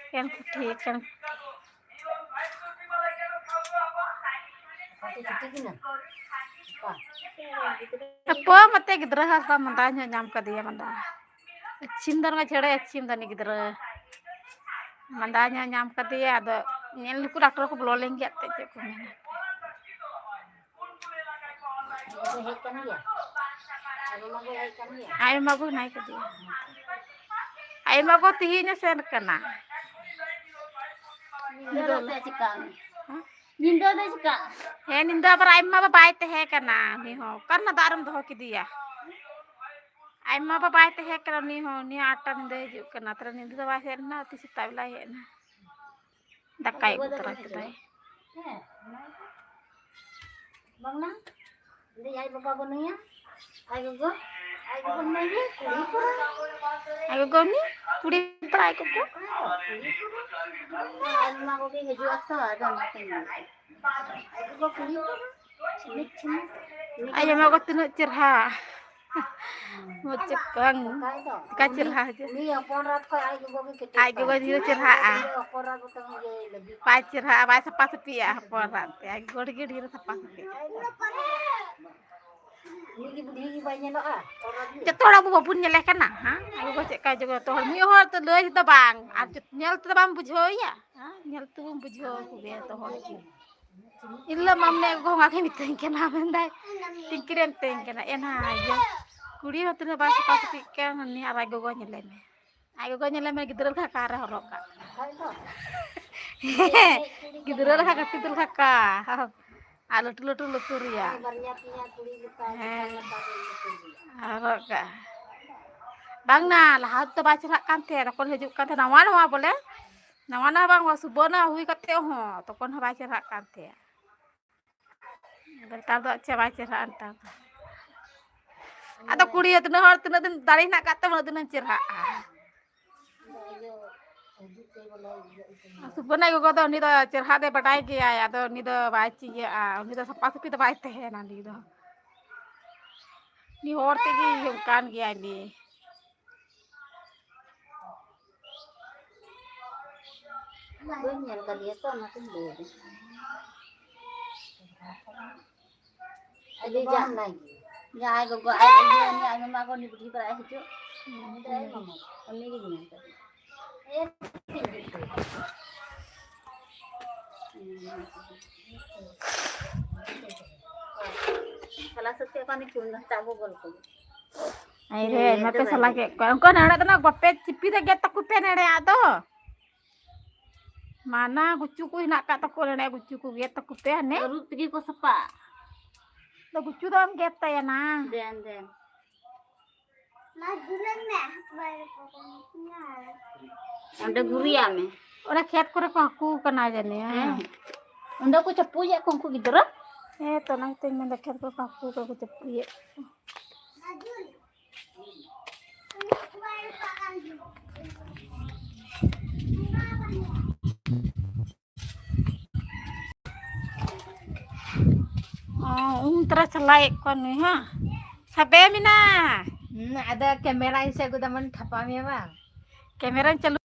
ᱮᱠᱮᱱ ᱯᱩᱴᱷᱤ, ᱮᱠᱮᱱ ᱯᱩᱴᱷᱤ᱾ ᱦᱟᱯᱳ, ᱢᱟᱛᱮ ᱜᱤᱫᱽᱨᱟᱹ ᱦᱚᱸ ᱢᱟᱸᱫᱟ ᱧᱚᱜ ᱧᱟᱢ ᱠᱟᱫᱮᱭᱟ, ᱢᱟᱸᱫᱟ᱾ ᱟᱹᱪᱷᱤᱢ ᱫᱚ ᱱᱚᱣᱟ ᱡᱷᱮᱲᱮ ᱟᱹᱪᱷᱤᱢ ᱫᱚ ᱩᱱᱤ ᱜᱤᱫᱽᱨᱟᱹ᱾ ᱢᱟᱸᱫᱟ ᱧᱚᱜ ᱧᱟᱢ ᱠᱟᱫᱮᱭᱟ, ᱟᱫᱚ ᱧᱮᱞ ᱱᱩᱠᱩ ᱰᱟᱠᱴᱚᱨ ᱠᱚ ᱵᱚᱞᱚ ᱞᱮᱱ ᱜᱮᱭᱟ, ᱮᱱᱛᱮᱫ ᱪᱮᱫ ᱠᱚ ᱢᱮᱱᱟ᱾ ᱟᱡ ᱢᱟ ᱵᱟᱹᱦᱩ ᱦᱮᱡ ᱠᱟᱱ ᱜᱮᱭᱟ? ᱟᱡ ᱢᱟ ᱵᱟᱹᱦᱩ ᱦᱮᱱᱟᱭ ᱠᱟᱫᱮᱭᱟ᱾ ᱟᱡ ᱢᱟ ᱜᱚ ᱛᱤᱦᱤᱧ ᱮ ᱥᱮᱱ ᱠᱟᱱᱟ᱾ ᱧᱤᱫᱟᱹ ᱫᱚ ᱪᱮᱫ ᱠᱟᱜ ᱢᱮ? ᱦᱮᱸ? ᱧᱤᱫᱟᱹ ᱫᱚ ᱪᱮᱫ ᱠᱟᱜ? ᱦᱮᱸ, ᱧᱤᱫᱟᱹ ᱟᱵᱟᱨ ᱟᱡ ᱢᱟ ᱵᱟᱭ ᱛᱟᱦᱮᱸ ᱠᱟᱱᱟ᱾ ᱩᱱᱤ ᱦᱚᱸ ᱚᱠᱟ ᱨᱮᱱᱟᱜ ᱫᱟᱜ ᱨᱮᱢ ᱫᱚᱦᱚ ᱠᱮᱫᱮᱭᱟ? ᱟᱡ ᱢᱟ ᱵᱟᱵᱟᱭ ᱛᱟᱦᱮᱸ ᱠᱟᱱᱟ, ᱩᱱᱤ ᱦᱚᱸ, ᱩᱱᱤ ᱦᱚᱸ ᱟᱴ ᱴᱟ ᱧᱤᱫᱟᱹ ᱦᱤᱡᱩᱜ ᱠᱟᱱᱟ᱾ ᱛᱟᱦᱞᱮ ᱧᱤᱫᱟᱹ ᱫᱚ ᱵᱟᱭ ᱦᱮᱡ ᱞᱮᱱᱟ, ᱛᱤᱥ ᱥᱮᱛᱟᱜ ᱵᱮᱞᱟᱭ ᱦᱮᱡ ᱮᱱᱟ᱾ ᱫᱟᱠᱟᱭ ᱟᱹᱜᱩ ᱛᱚᱨᱟ ᱠᱮᱫᱟᱭ᱾ ᱦᱮᱸ, ᱚᱱᱟ ᱜᱮ᱾ ᱵᱟᱝ ᱱᱟ? ᱞᱟᱹᱭ ᱟᱡ ᱵᱟᱵᱟ ᱵᱟᱹᱱᱩᱭᱟ᱾ ᱟᱡ ᱜᱚᱜᱚ, ᱟᱡ ᱜᱚᱜᱚ ᱢᱮᱱᱟᱭ ᱜᱮ, ᱠᱩᱲᱤ ᱦᱚᱯᱚᱱ᱾ ᱟᱡ ᱜᱚᱜᱚ ᱩᱱᱤ ᱠᱩᱲᱤ ᱦᱚᱯᱚᱱ ᱟᱡ ᱜᱚᱜᱚ᱾ ᱟᱡ ᱢᱟ ᱜᱚᱜᱚ ᱦᱤᱡᱩᱜᱼᱟ ᱛᱚ, ᱟᱫᱚ ᱚᱱᱟᱛᱮ ᱢᱮᱱ ᱠᱮᱫᱟ᱾ ᱟᱡ ᱜᱚᱜᱚ ᱠᱩᱲᱤ ᱦᱚᱯᱚᱱ᱾ ᱟᱭᱳ ᱢᱟ ᱠᱚ ᱛᱤᱱᱟᱹᱜ ᱪᱮᱨᱦᱟ᱾ ᱢᱚᱡᱽ ᱪᱮᱫ ᱵᱟᱝ, ᱪᱮᱠᱟ ᱪᱮᱨᱦᱟ ᱦᱤᱡᱩᱜ᱾ ᱩᱱᱤ ᱦᱚᱯᱚᱱ ᱨᱟᱛ ᱠᱷᱚᱱ ᱟᱡ ᱜᱚᱜᱚ ᱜᱮ ᱠᱮᱴᱮᱡ ᱟᱡ ᱜᱚᱜᱚ ᱛᱟᱭ᱾ ᱰᱷᱮᱨ ᱪᱮᱨᱦᱟᱜᱼᱟ᱾ ᱩᱱᱤ ᱦᱚᱯᱚᱱ ᱨᱟᱛ ᱵᱚᱨᱪᱚᱝ ᱤᱭᱟᱹ ᱞᱟᱹᱵᱤᱫ᱾ ᱵᱟᱭ ᱪᱮᱨᱦᱟᱜᱼᱟ, ᱵᱟᱭ ᱥᱟᱯᱷᱟ ᱥᱟᱹᱯᱷᱤᱭᱟ ᱦᱚᱯᱚᱱ ᱨᱟᱛ ᱛᱮ᱾ ᱟᱡ ᱜᱚᱜᱚ ᱜᱮ ᱰᱷᱮᱨ ᱥᱟᱯᱷᱟ ᱥᱟᱹᱯᱷᱤᱭᱟ᱾ ᱩᱱᱤ ᱜᱮ ᱵᱩᱰᱷᱤ ᱜᱮ ᱵᱟᱭ ᱧᱮᱞᱚᱜᱼᱟ, ᱦᱚᱯᱚᱱ ᱨᱟᱛ ᱜᱮ᱾ ᱡᱚᱛᱚ ᱦᱚᱲ ᱟᱵᱚ ᱵᱟᱵᱚᱱ ᱧᱮᱞᱮ ᱠᱟᱱᱟ, ᱦᱮᱸ? ᱟᱡ ᱜᱚᱜᱚ ᱪᱮᱫ ᱞᱮᱠᱟ ᱡᱚᱛᱚ ᱦᱚᱲ, ᱢᱤᱫ ᱦᱚᱲ ᱛᱮ ᱞᱟᱹᱭ ᱫᱚ ᱵᱟᱝ, ᱟᱨ ᱡᱚᱛ-, ᱧᱮᱞ ᱛᱮᱫᱚ ᱵᱟᱢ ᱵᱩᱡᱷᱟᱹᱣ ᱮᱭᱟ, ᱦᱮᱸ? ᱧᱮᱞ ᱛᱮᱵᱚᱱ ᱵᱩᱡᱷᱟᱹᱣ ᱠᱚᱜᱮᱭᱟ ᱡᱚᱛᱚ ᱦᱚᱲ ᱜᱮ᱾ ᱤᱧ ᱞᱟᱹᱭ ᱢᱟᱢᱱᱮ ᱜᱚ ᱚᱱᱟ ᱜᱮ ᱢᱤᱛᱟᱹᱧ ᱠᱟᱱᱟ, ᱢᱮᱱᱫᱟᱭ, "ᱛᱤᱱ ᱠᱤᱨᱮᱢ ᱢᱤᱛᱟᱹᱧ ᱠᱟᱱᱟ?" ᱮᱱᱟ ᱤᱭᱟᱹ ᱠᱩᱲᱤ ᱦᱚᱸ ᱛᱤᱱᱟᱹᱜ ᱵᱟᱭ ᱥᱟᱯᱷᱟ ᱥᱟᱹᱯᱷᱤᱜ ᱠᱟᱱ, ᱩᱱᱤ ᱟᱨ ᱟᱡ ᱜᱚᱜᱚ ᱧᱮᱞᱮ ᱢᱮ᱾ ᱟᱡ ᱜᱚᱜᱚ ᱧᱮᱞᱮ ᱢᱮ, ᱜᱤᱫᱽᱨᱟᱹ ᱞᱮᱠᱟ ᱠᱟᱨᱮ ᱦᱚᱨᱚᱜ ᱠᱟᱜ ᱠᱟᱱᱟ᱾ ᱜᱤᱫᱽᱨᱟᱹ ᱞᱮᱠᱟ ᱠᱟᱹᱴᱤᱡ ᱞᱮᱠᱟ ᱠᱟ᱾ ᱟᱨ ᱞᱟᱹᱴᱩ ᱞᱟᱹᱴᱩ ᱞᱩᱛᱩᱨ ᱨᱮᱭᱟᱜ᱾ ᱵᱟᱨᱭᱟ ᱯᱮᱭᱟ ᱠᱩᱲᱤ ᱞᱮᱠᱟ ᱦᱮᱸ᱾ ᱞᱟᱛᱟᱨ ᱨᱮ ᱞᱩᱛᱩᱨ ᱨᱮᱭᱟᱜ᱾ ᱟᱨ ᱨᱚᱜ ᱠᱟᱜᱼᱟ᱾ ᱵᱟᱝ ᱱᱟ, ᱞᱟᱦᱟ ᱛᱮᱫᱚ ᱵᱟᱭ ᱪᱮᱨᱦᱟᱜ ᱠᱟᱱ ᱛᱟᱦᱮᱸᱫ, ᱛᱚᱠᱷᱚᱱ ᱦᱤᱡᱩᱜ ᱠᱟᱱ ᱛᱟᱦᱮᱸᱫ ᱱᱟᱣᱟ ᱱᱟᱣᱟ ᱵᱚᱞᱮ, ᱱᱟᱣᱟ ᱱᱟᱣᱟ ᱵᱟᱝ, ᱥᱩᱵᱚᱨᱱᱟ ᱦᱩᱭ ᱠᱟᱛᱮ ᱦᱚᱸ ᱛᱚᱠᱷᱚᱱ ᱦᱚᱸ ᱵᱟᱭ ᱪᱮᱨᱦᱟᱜ ᱠᱟᱱ ᱛᱟᱦᱮᱸᱫ᱾ ᱱᱮᱛᱟᱨ ᱫᱚ ᱟᱪᱪᱷᱟ ᱵᱟᱭ ᱪᱮᱨᱦᱟᱜᱼᱟ ᱱᱮᱛᱟᱨ ᱫᱚ᱾ ᱟᱫᱚ ᱠᱩᱲᱤ ᱛᱤᱱᱟᱹᱜ ᱦᱚᱲ ᱛᱤᱱᱟᱹᱜ ᱫᱤᱱ ᱫᱟᱲᱮ ᱦᱮᱱᱟᱜ ᱟᱠᱟᱫ ᱛᱟᱢᱟ ᱩᱱᱟᱹᱜ ᱫᱤᱱᱮᱢ ᱪᱮᱨᱦᱟᱜᱼᱟ᱾ ᱥᱩᱵᱚᱨᱱᱟ ᱜᱚᱜᱚ ᱫᱚ ᱩᱱᱤ ᱫᱚ ᱪᱮᱨᱦᱟ ᱫᱚᱭ ᱵᱟᱰᱟᱭ ᱜᱮᱭᱟᱭ, ᱟᱫᱚ ᱩᱱᱤ ᱫᱚ ᱵᱟᱭ ᱪᱤᱭᱟᱹᱜᱼᱟ, ᱩᱱᱤ ᱫᱚ ᱥᱟᱯᱷᱟ ᱥᱟᱹᱯᱷᱤ ᱫᱚ ᱵᱟᱭ ᱛᱟᱦᱮᱱᱟ, ᱩᱱᱤ ᱫᱚ ᱩᱱᱤ ᱦᱚᱲ ᱛᱮᱜᱮ ᱚᱱᱠᱟᱱ ᱜᱮᱭᱟᱭ ᱩᱱᱤ᱾ ᱵᱟᱹᱧ ᱧᱮᱞ ᱠᱟᱫᱮᱭᱟ ᱛᱚ, ᱚᱱᱟᱛᱤᱧ ᱞᱟᱹᱭᱫᱟ᱾ ᱟᱹᱰᱤ ᱡᱟ-, ᱡᱟᱦᱟᱸᱭ ᱜᱚᱜᱚ ᱟᱡ ᱤᱭᱟᱹ ᱩᱱᱤ ᱟᱡ ᱢᱟᱢᱟ ᱠᱚ ᱩᱱᱤ ᱵᱩᱰᱷᱤ ᱯᱟᱨᱟ ᱦᱤᱡᱩᱜ, ᱩᱱᱤ ᱜᱤᱧ ᱧᱮᱞ ᱠᱟᱫᱮᱭᱟ᱾ ᱥᱟᱞᱟ ᱥᱟᱹᱛ ᱠᱮᱫ ᱠᱚᱣᱟ ᱩᱱᱤ ᱪᱩᱱ ᱜᱷᱟᱱᱴᱟ ᱟᱹᱜᱩ ᱜᱚᱞ ᱠᱚ᱾ ᱟᱭ ᱨᱮ, ᱦᱮᱸ, ᱟᱭᱢᱟ ᱯᱮ ᱛᱚᱵᱮ᱾ ᱥᱟᱞᱟ ᱠᱮᱫ ᱠᱚᱣᱟ᱾ ᱩᱱᱠᱩ ᱱᱮᱲᱮ ᱫᱚ ᱱᱟᱜ ᱵᱟᱯᱮ ᱪᱤᱯᱤ ᱫᱚ ᱜᱮᱫ ᱛᱟᱠᱚ ᱯᱮ ᱱᱮᱲᱮᱭᱟᱜ ᱫᱚ᱾ ᱢᱟᱱᱟ ᱜᱩᱪᱩ ᱠᱚ ᱦᱮᱱᱟᱜ ᱠᱟᱜ ᱛᱟᱠᱚ, ᱱᱮᱲᱮ ᱜᱩᱪᱩ ᱠᱚ ᱜᱮᱫ ᱛᱟᱠᱚ ᱯᱮ ᱦᱟᱱᱮ᱾ ᱟᱹᱨᱩᱵ ᱛᱮᱜᱮ ᱠᱚ ᱥᱟᱯᱷᱟᱜᱼᱟ᱾ ᱫᱚ ᱜᱩᱪᱩ ᱫᱚ ᱵᱟᱢ ᱜᱮᱫ ᱛᱟᱭᱟ ᱱᱟ᱾ ᱫᱮᱱ, ᱫᱮᱱ᱾ ᱚᱸᱰᱮ ᱜᱩᱨᱤᱭᱟᱜ ᱢᱮ᱾ ᱚᱱᱟ ᱠᱷᱮᱛ ᱠᱚᱨᱮ ᱠᱚ ᱦᱟᱹᱠᱩ ᱠᱟᱱᱟ ᱡᱟᱹᱱᱤᱡ, ᱦᱮᱸ᱾ ᱦᱮᱸ᱾ ᱚᱸᱰᱮ ᱠᱚ ᱪᱟᱯᱩᱭᱮᱫ ᱠᱚ ᱩᱱᱠᱩ ᱜᱤᱫᱽᱨᱟᱹ᱾ ᱦᱮᱸ ᱛᱚ, ᱚᱱᱟ ᱜᱮᱛᱚᱧ ᱢᱮᱱᱫᱟ, ᱠᱷᱮᱛ ᱠᱚᱨᱮ ᱠᱚ ᱦᱟᱹᱠᱩ ᱠᱚ ᱪᱟᱯᱩᱭᱮᱫ ᱠᱚ᱾ ᱚ, ᱩᱢ ᱛᱚᱨᱟ ᱪᱟᱞᱟᱣᱮᱫ ᱠᱚᱣᱟ ᱱᱩᱭ ᱦᱚᱸ᱾ ᱥᱟᱵᱮ ᱢᱮᱱᱟ᱾ ᱦᱩᱸ, ᱟᱫᱚ ᱠᱮᱢᱮᱨᱟᱧ ᱥᱮ ᱟᱹᱜᱩ ᱫᱟ, ᱢᱟᱱᱮ ᱴᱷᱟᱯᱟ ᱢᱮᱭᱟ ᱵᱟᱝ? ᱠᱮᱢᱮᱨᱟᱧ ᱪᱟᱹᱞᱩ᱾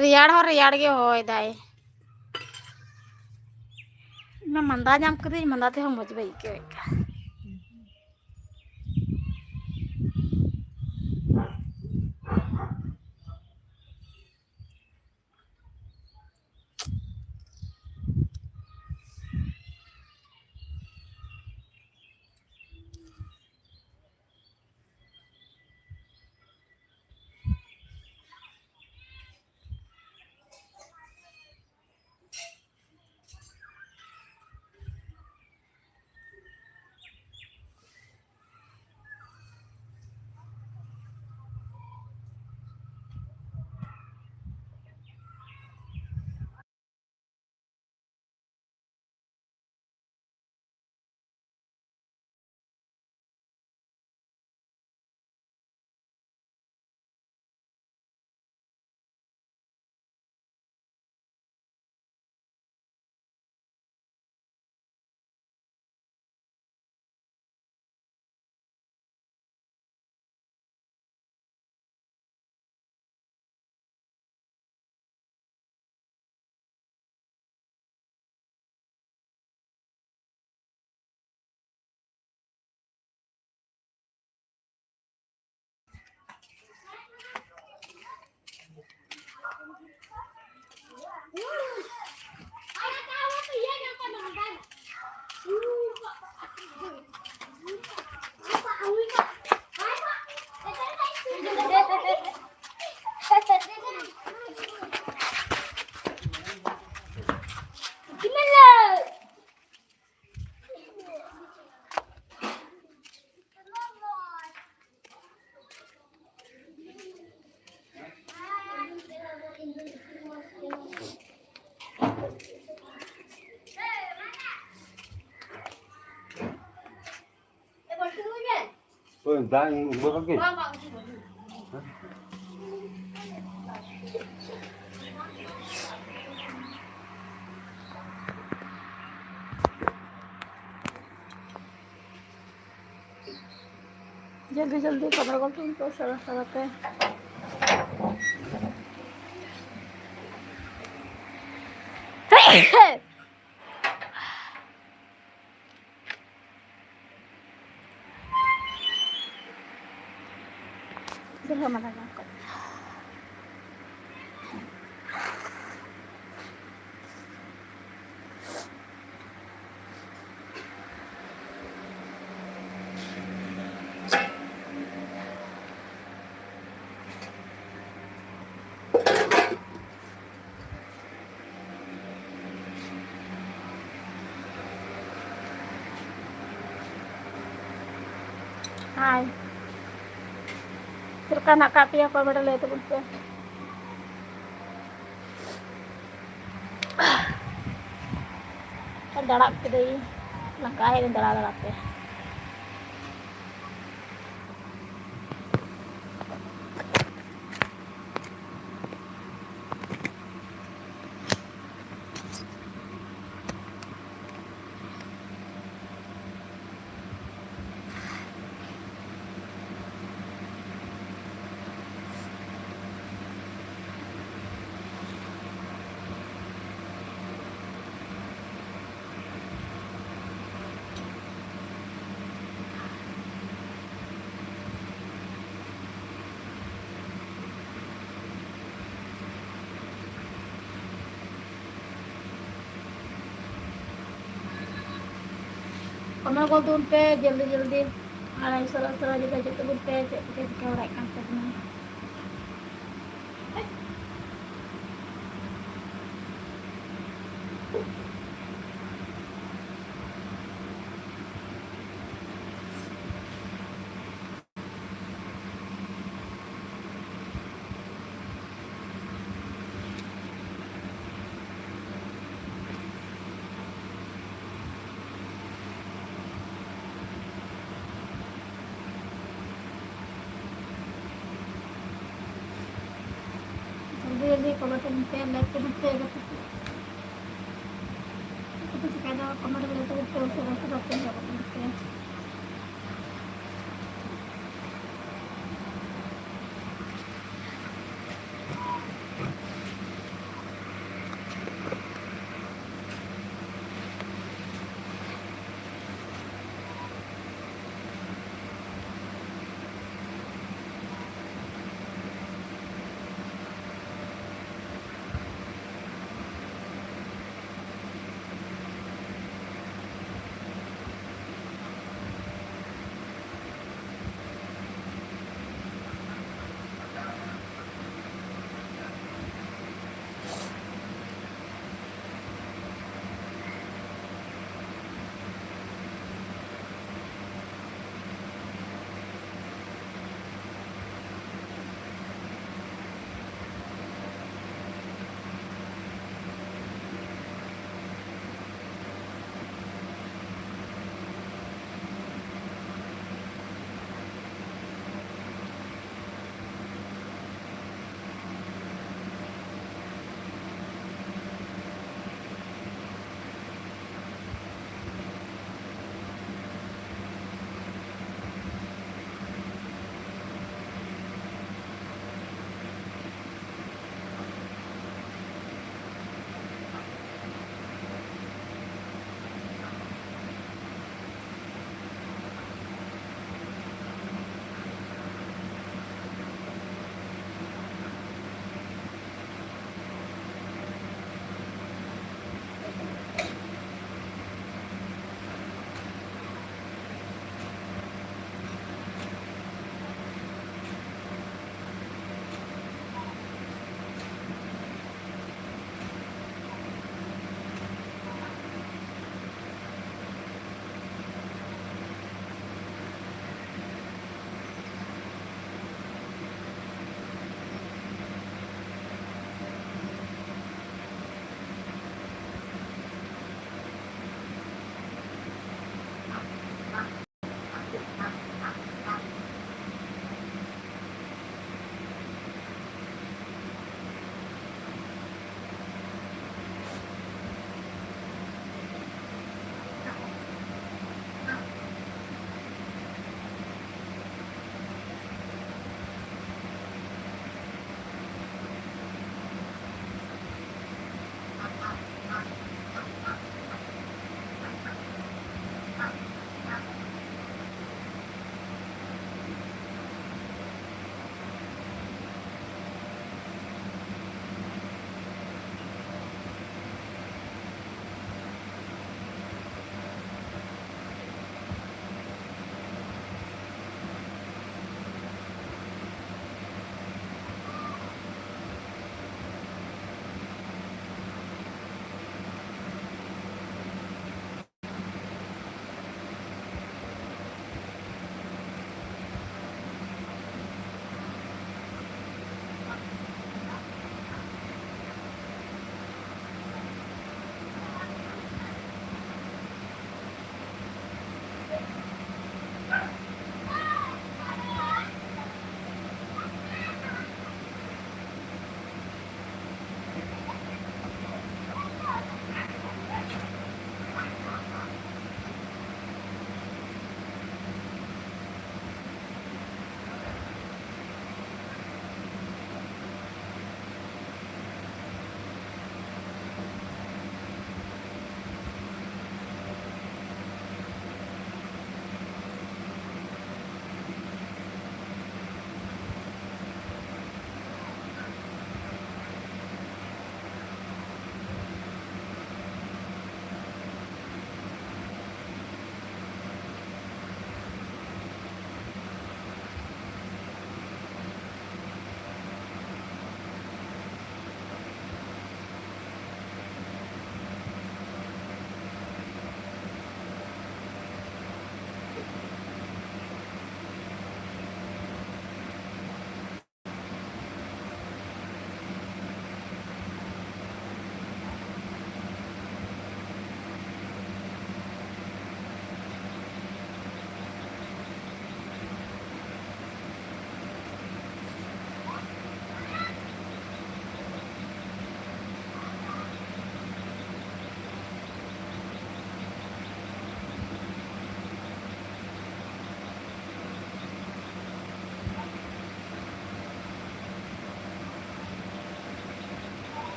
ᱨᱮᱭᱟᱲ ᱦᱚᱸ ᱨᱮᱭᱟᱲ ᱜᱮ ᱦᱚᱭ ᱫᱟᱭ᱾ ᱚᱱᱟ ᱢᱟᱸᱫᱟ ᱧᱟᱢ ᱠᱟᱹᱫᱟᱹᱧ, ᱢᱟᱸᱫᱟ ᱛᱮᱦᱚᱸ ᱢᱚᱡᱽ ᱵᱟᱹᱧ ᱟᱹᱭᱠᱟᱹᱣᱮᱫ ᱠᱟᱱ᱾ ᱳᱭ, ᱫᱟᱜ ᱧᱩ ᱜᱚᱫ ᱠᱮᱫ ᱜᱮ᱾ ᱡᱚᱞᱫᱤ ᱡᱚᱞᱫᱤ ᱠᱚᱢᱮᱰᱤ ᱜᱚᱞᱯᱚ ᱠᱚ ᱥᱮᱬᱟ ᱥᱮᱬᱟ ᱛᱮ᱾ ᱫᱩᱨᱜᱟᱹ ᱢᱟᱞᱟ ᱜᱟᱱ ᱠᱚ᱾ ᱦᱟᱭ᱾ ᱪᱮᱫ ᱞᱮᱠᱟ ᱦᱮᱱᱟᱜ ᱟᱠᱟᱫ ᱯᱮᱭᱟ? ᱠᱚᱢᱮᱱᱴ ᱨᱮ ᱞᱟᱹᱭ ᱛᱟᱵᱚᱱ ᱯᱮ᱾ ᱫᱟᱬᱟ ᱠᱮᱫᱟᱹᱧ, ᱞᱟᱸᱜᱟ ᱦᱮᱡ ᱮᱱ ᱫᱟᱬᱟ ᱫᱟᱬᱟ ᱛᱮ᱾ ᱠᱚᱢᱮᱱᱴ ᱜᱚᱫ ᱛᱟᱵᱚᱱ ᱯᱮ ᱡᱚᱞᱫᱤ ᱡᱚᱞᱫᱤ, ᱟᱨ ᱥᱚᱨᱟ ᱥᱚᱨᱟ ᱡᱚᱛᱚ ᱦᱤᱡᱩᱜ ᱛᱟᱵᱚᱱ ᱯᱮ, ᱪᱮᱫ ᱠᱚᱯᱮ ᱪᱤᱠᱟᱹ ᱵᱟᱲᱟᱭᱮᱫ ᱠᱟᱱ ᱛᱟᱵᱚᱱᱟ᱾ ᱡᱚᱞᱫᱤ ᱡᱚᱞᱫᱤ ᱠᱚᱢᱮᱱᱴ ᱛᱟᱵᱚᱱ ᱯᱮ, ᱞᱟᱭᱤᱠ ᱛᱟᱵᱚᱱ ᱯᱮ, ᱜᱟᱛᱮ ᱠᱚ᱾ ᱪᱮᱫ ᱠᱚᱯᱮ ᱪᱤᱠᱟᱹᱭᱮᱫᱟ? ᱠᱚᱢᱮᱱᱴ ᱨᱮ ᱞᱟᱹᱭ ᱛᱟᱵᱚᱱ ᱯᱮ, ᱩᱥᱟᱹᱨᱟ ᱩᱥᱟᱹᱨᱟ ᱛᱮ ᱧᱮᱞᱚᱜ ᱠᱟᱱᱟ ᱯᱮ᱾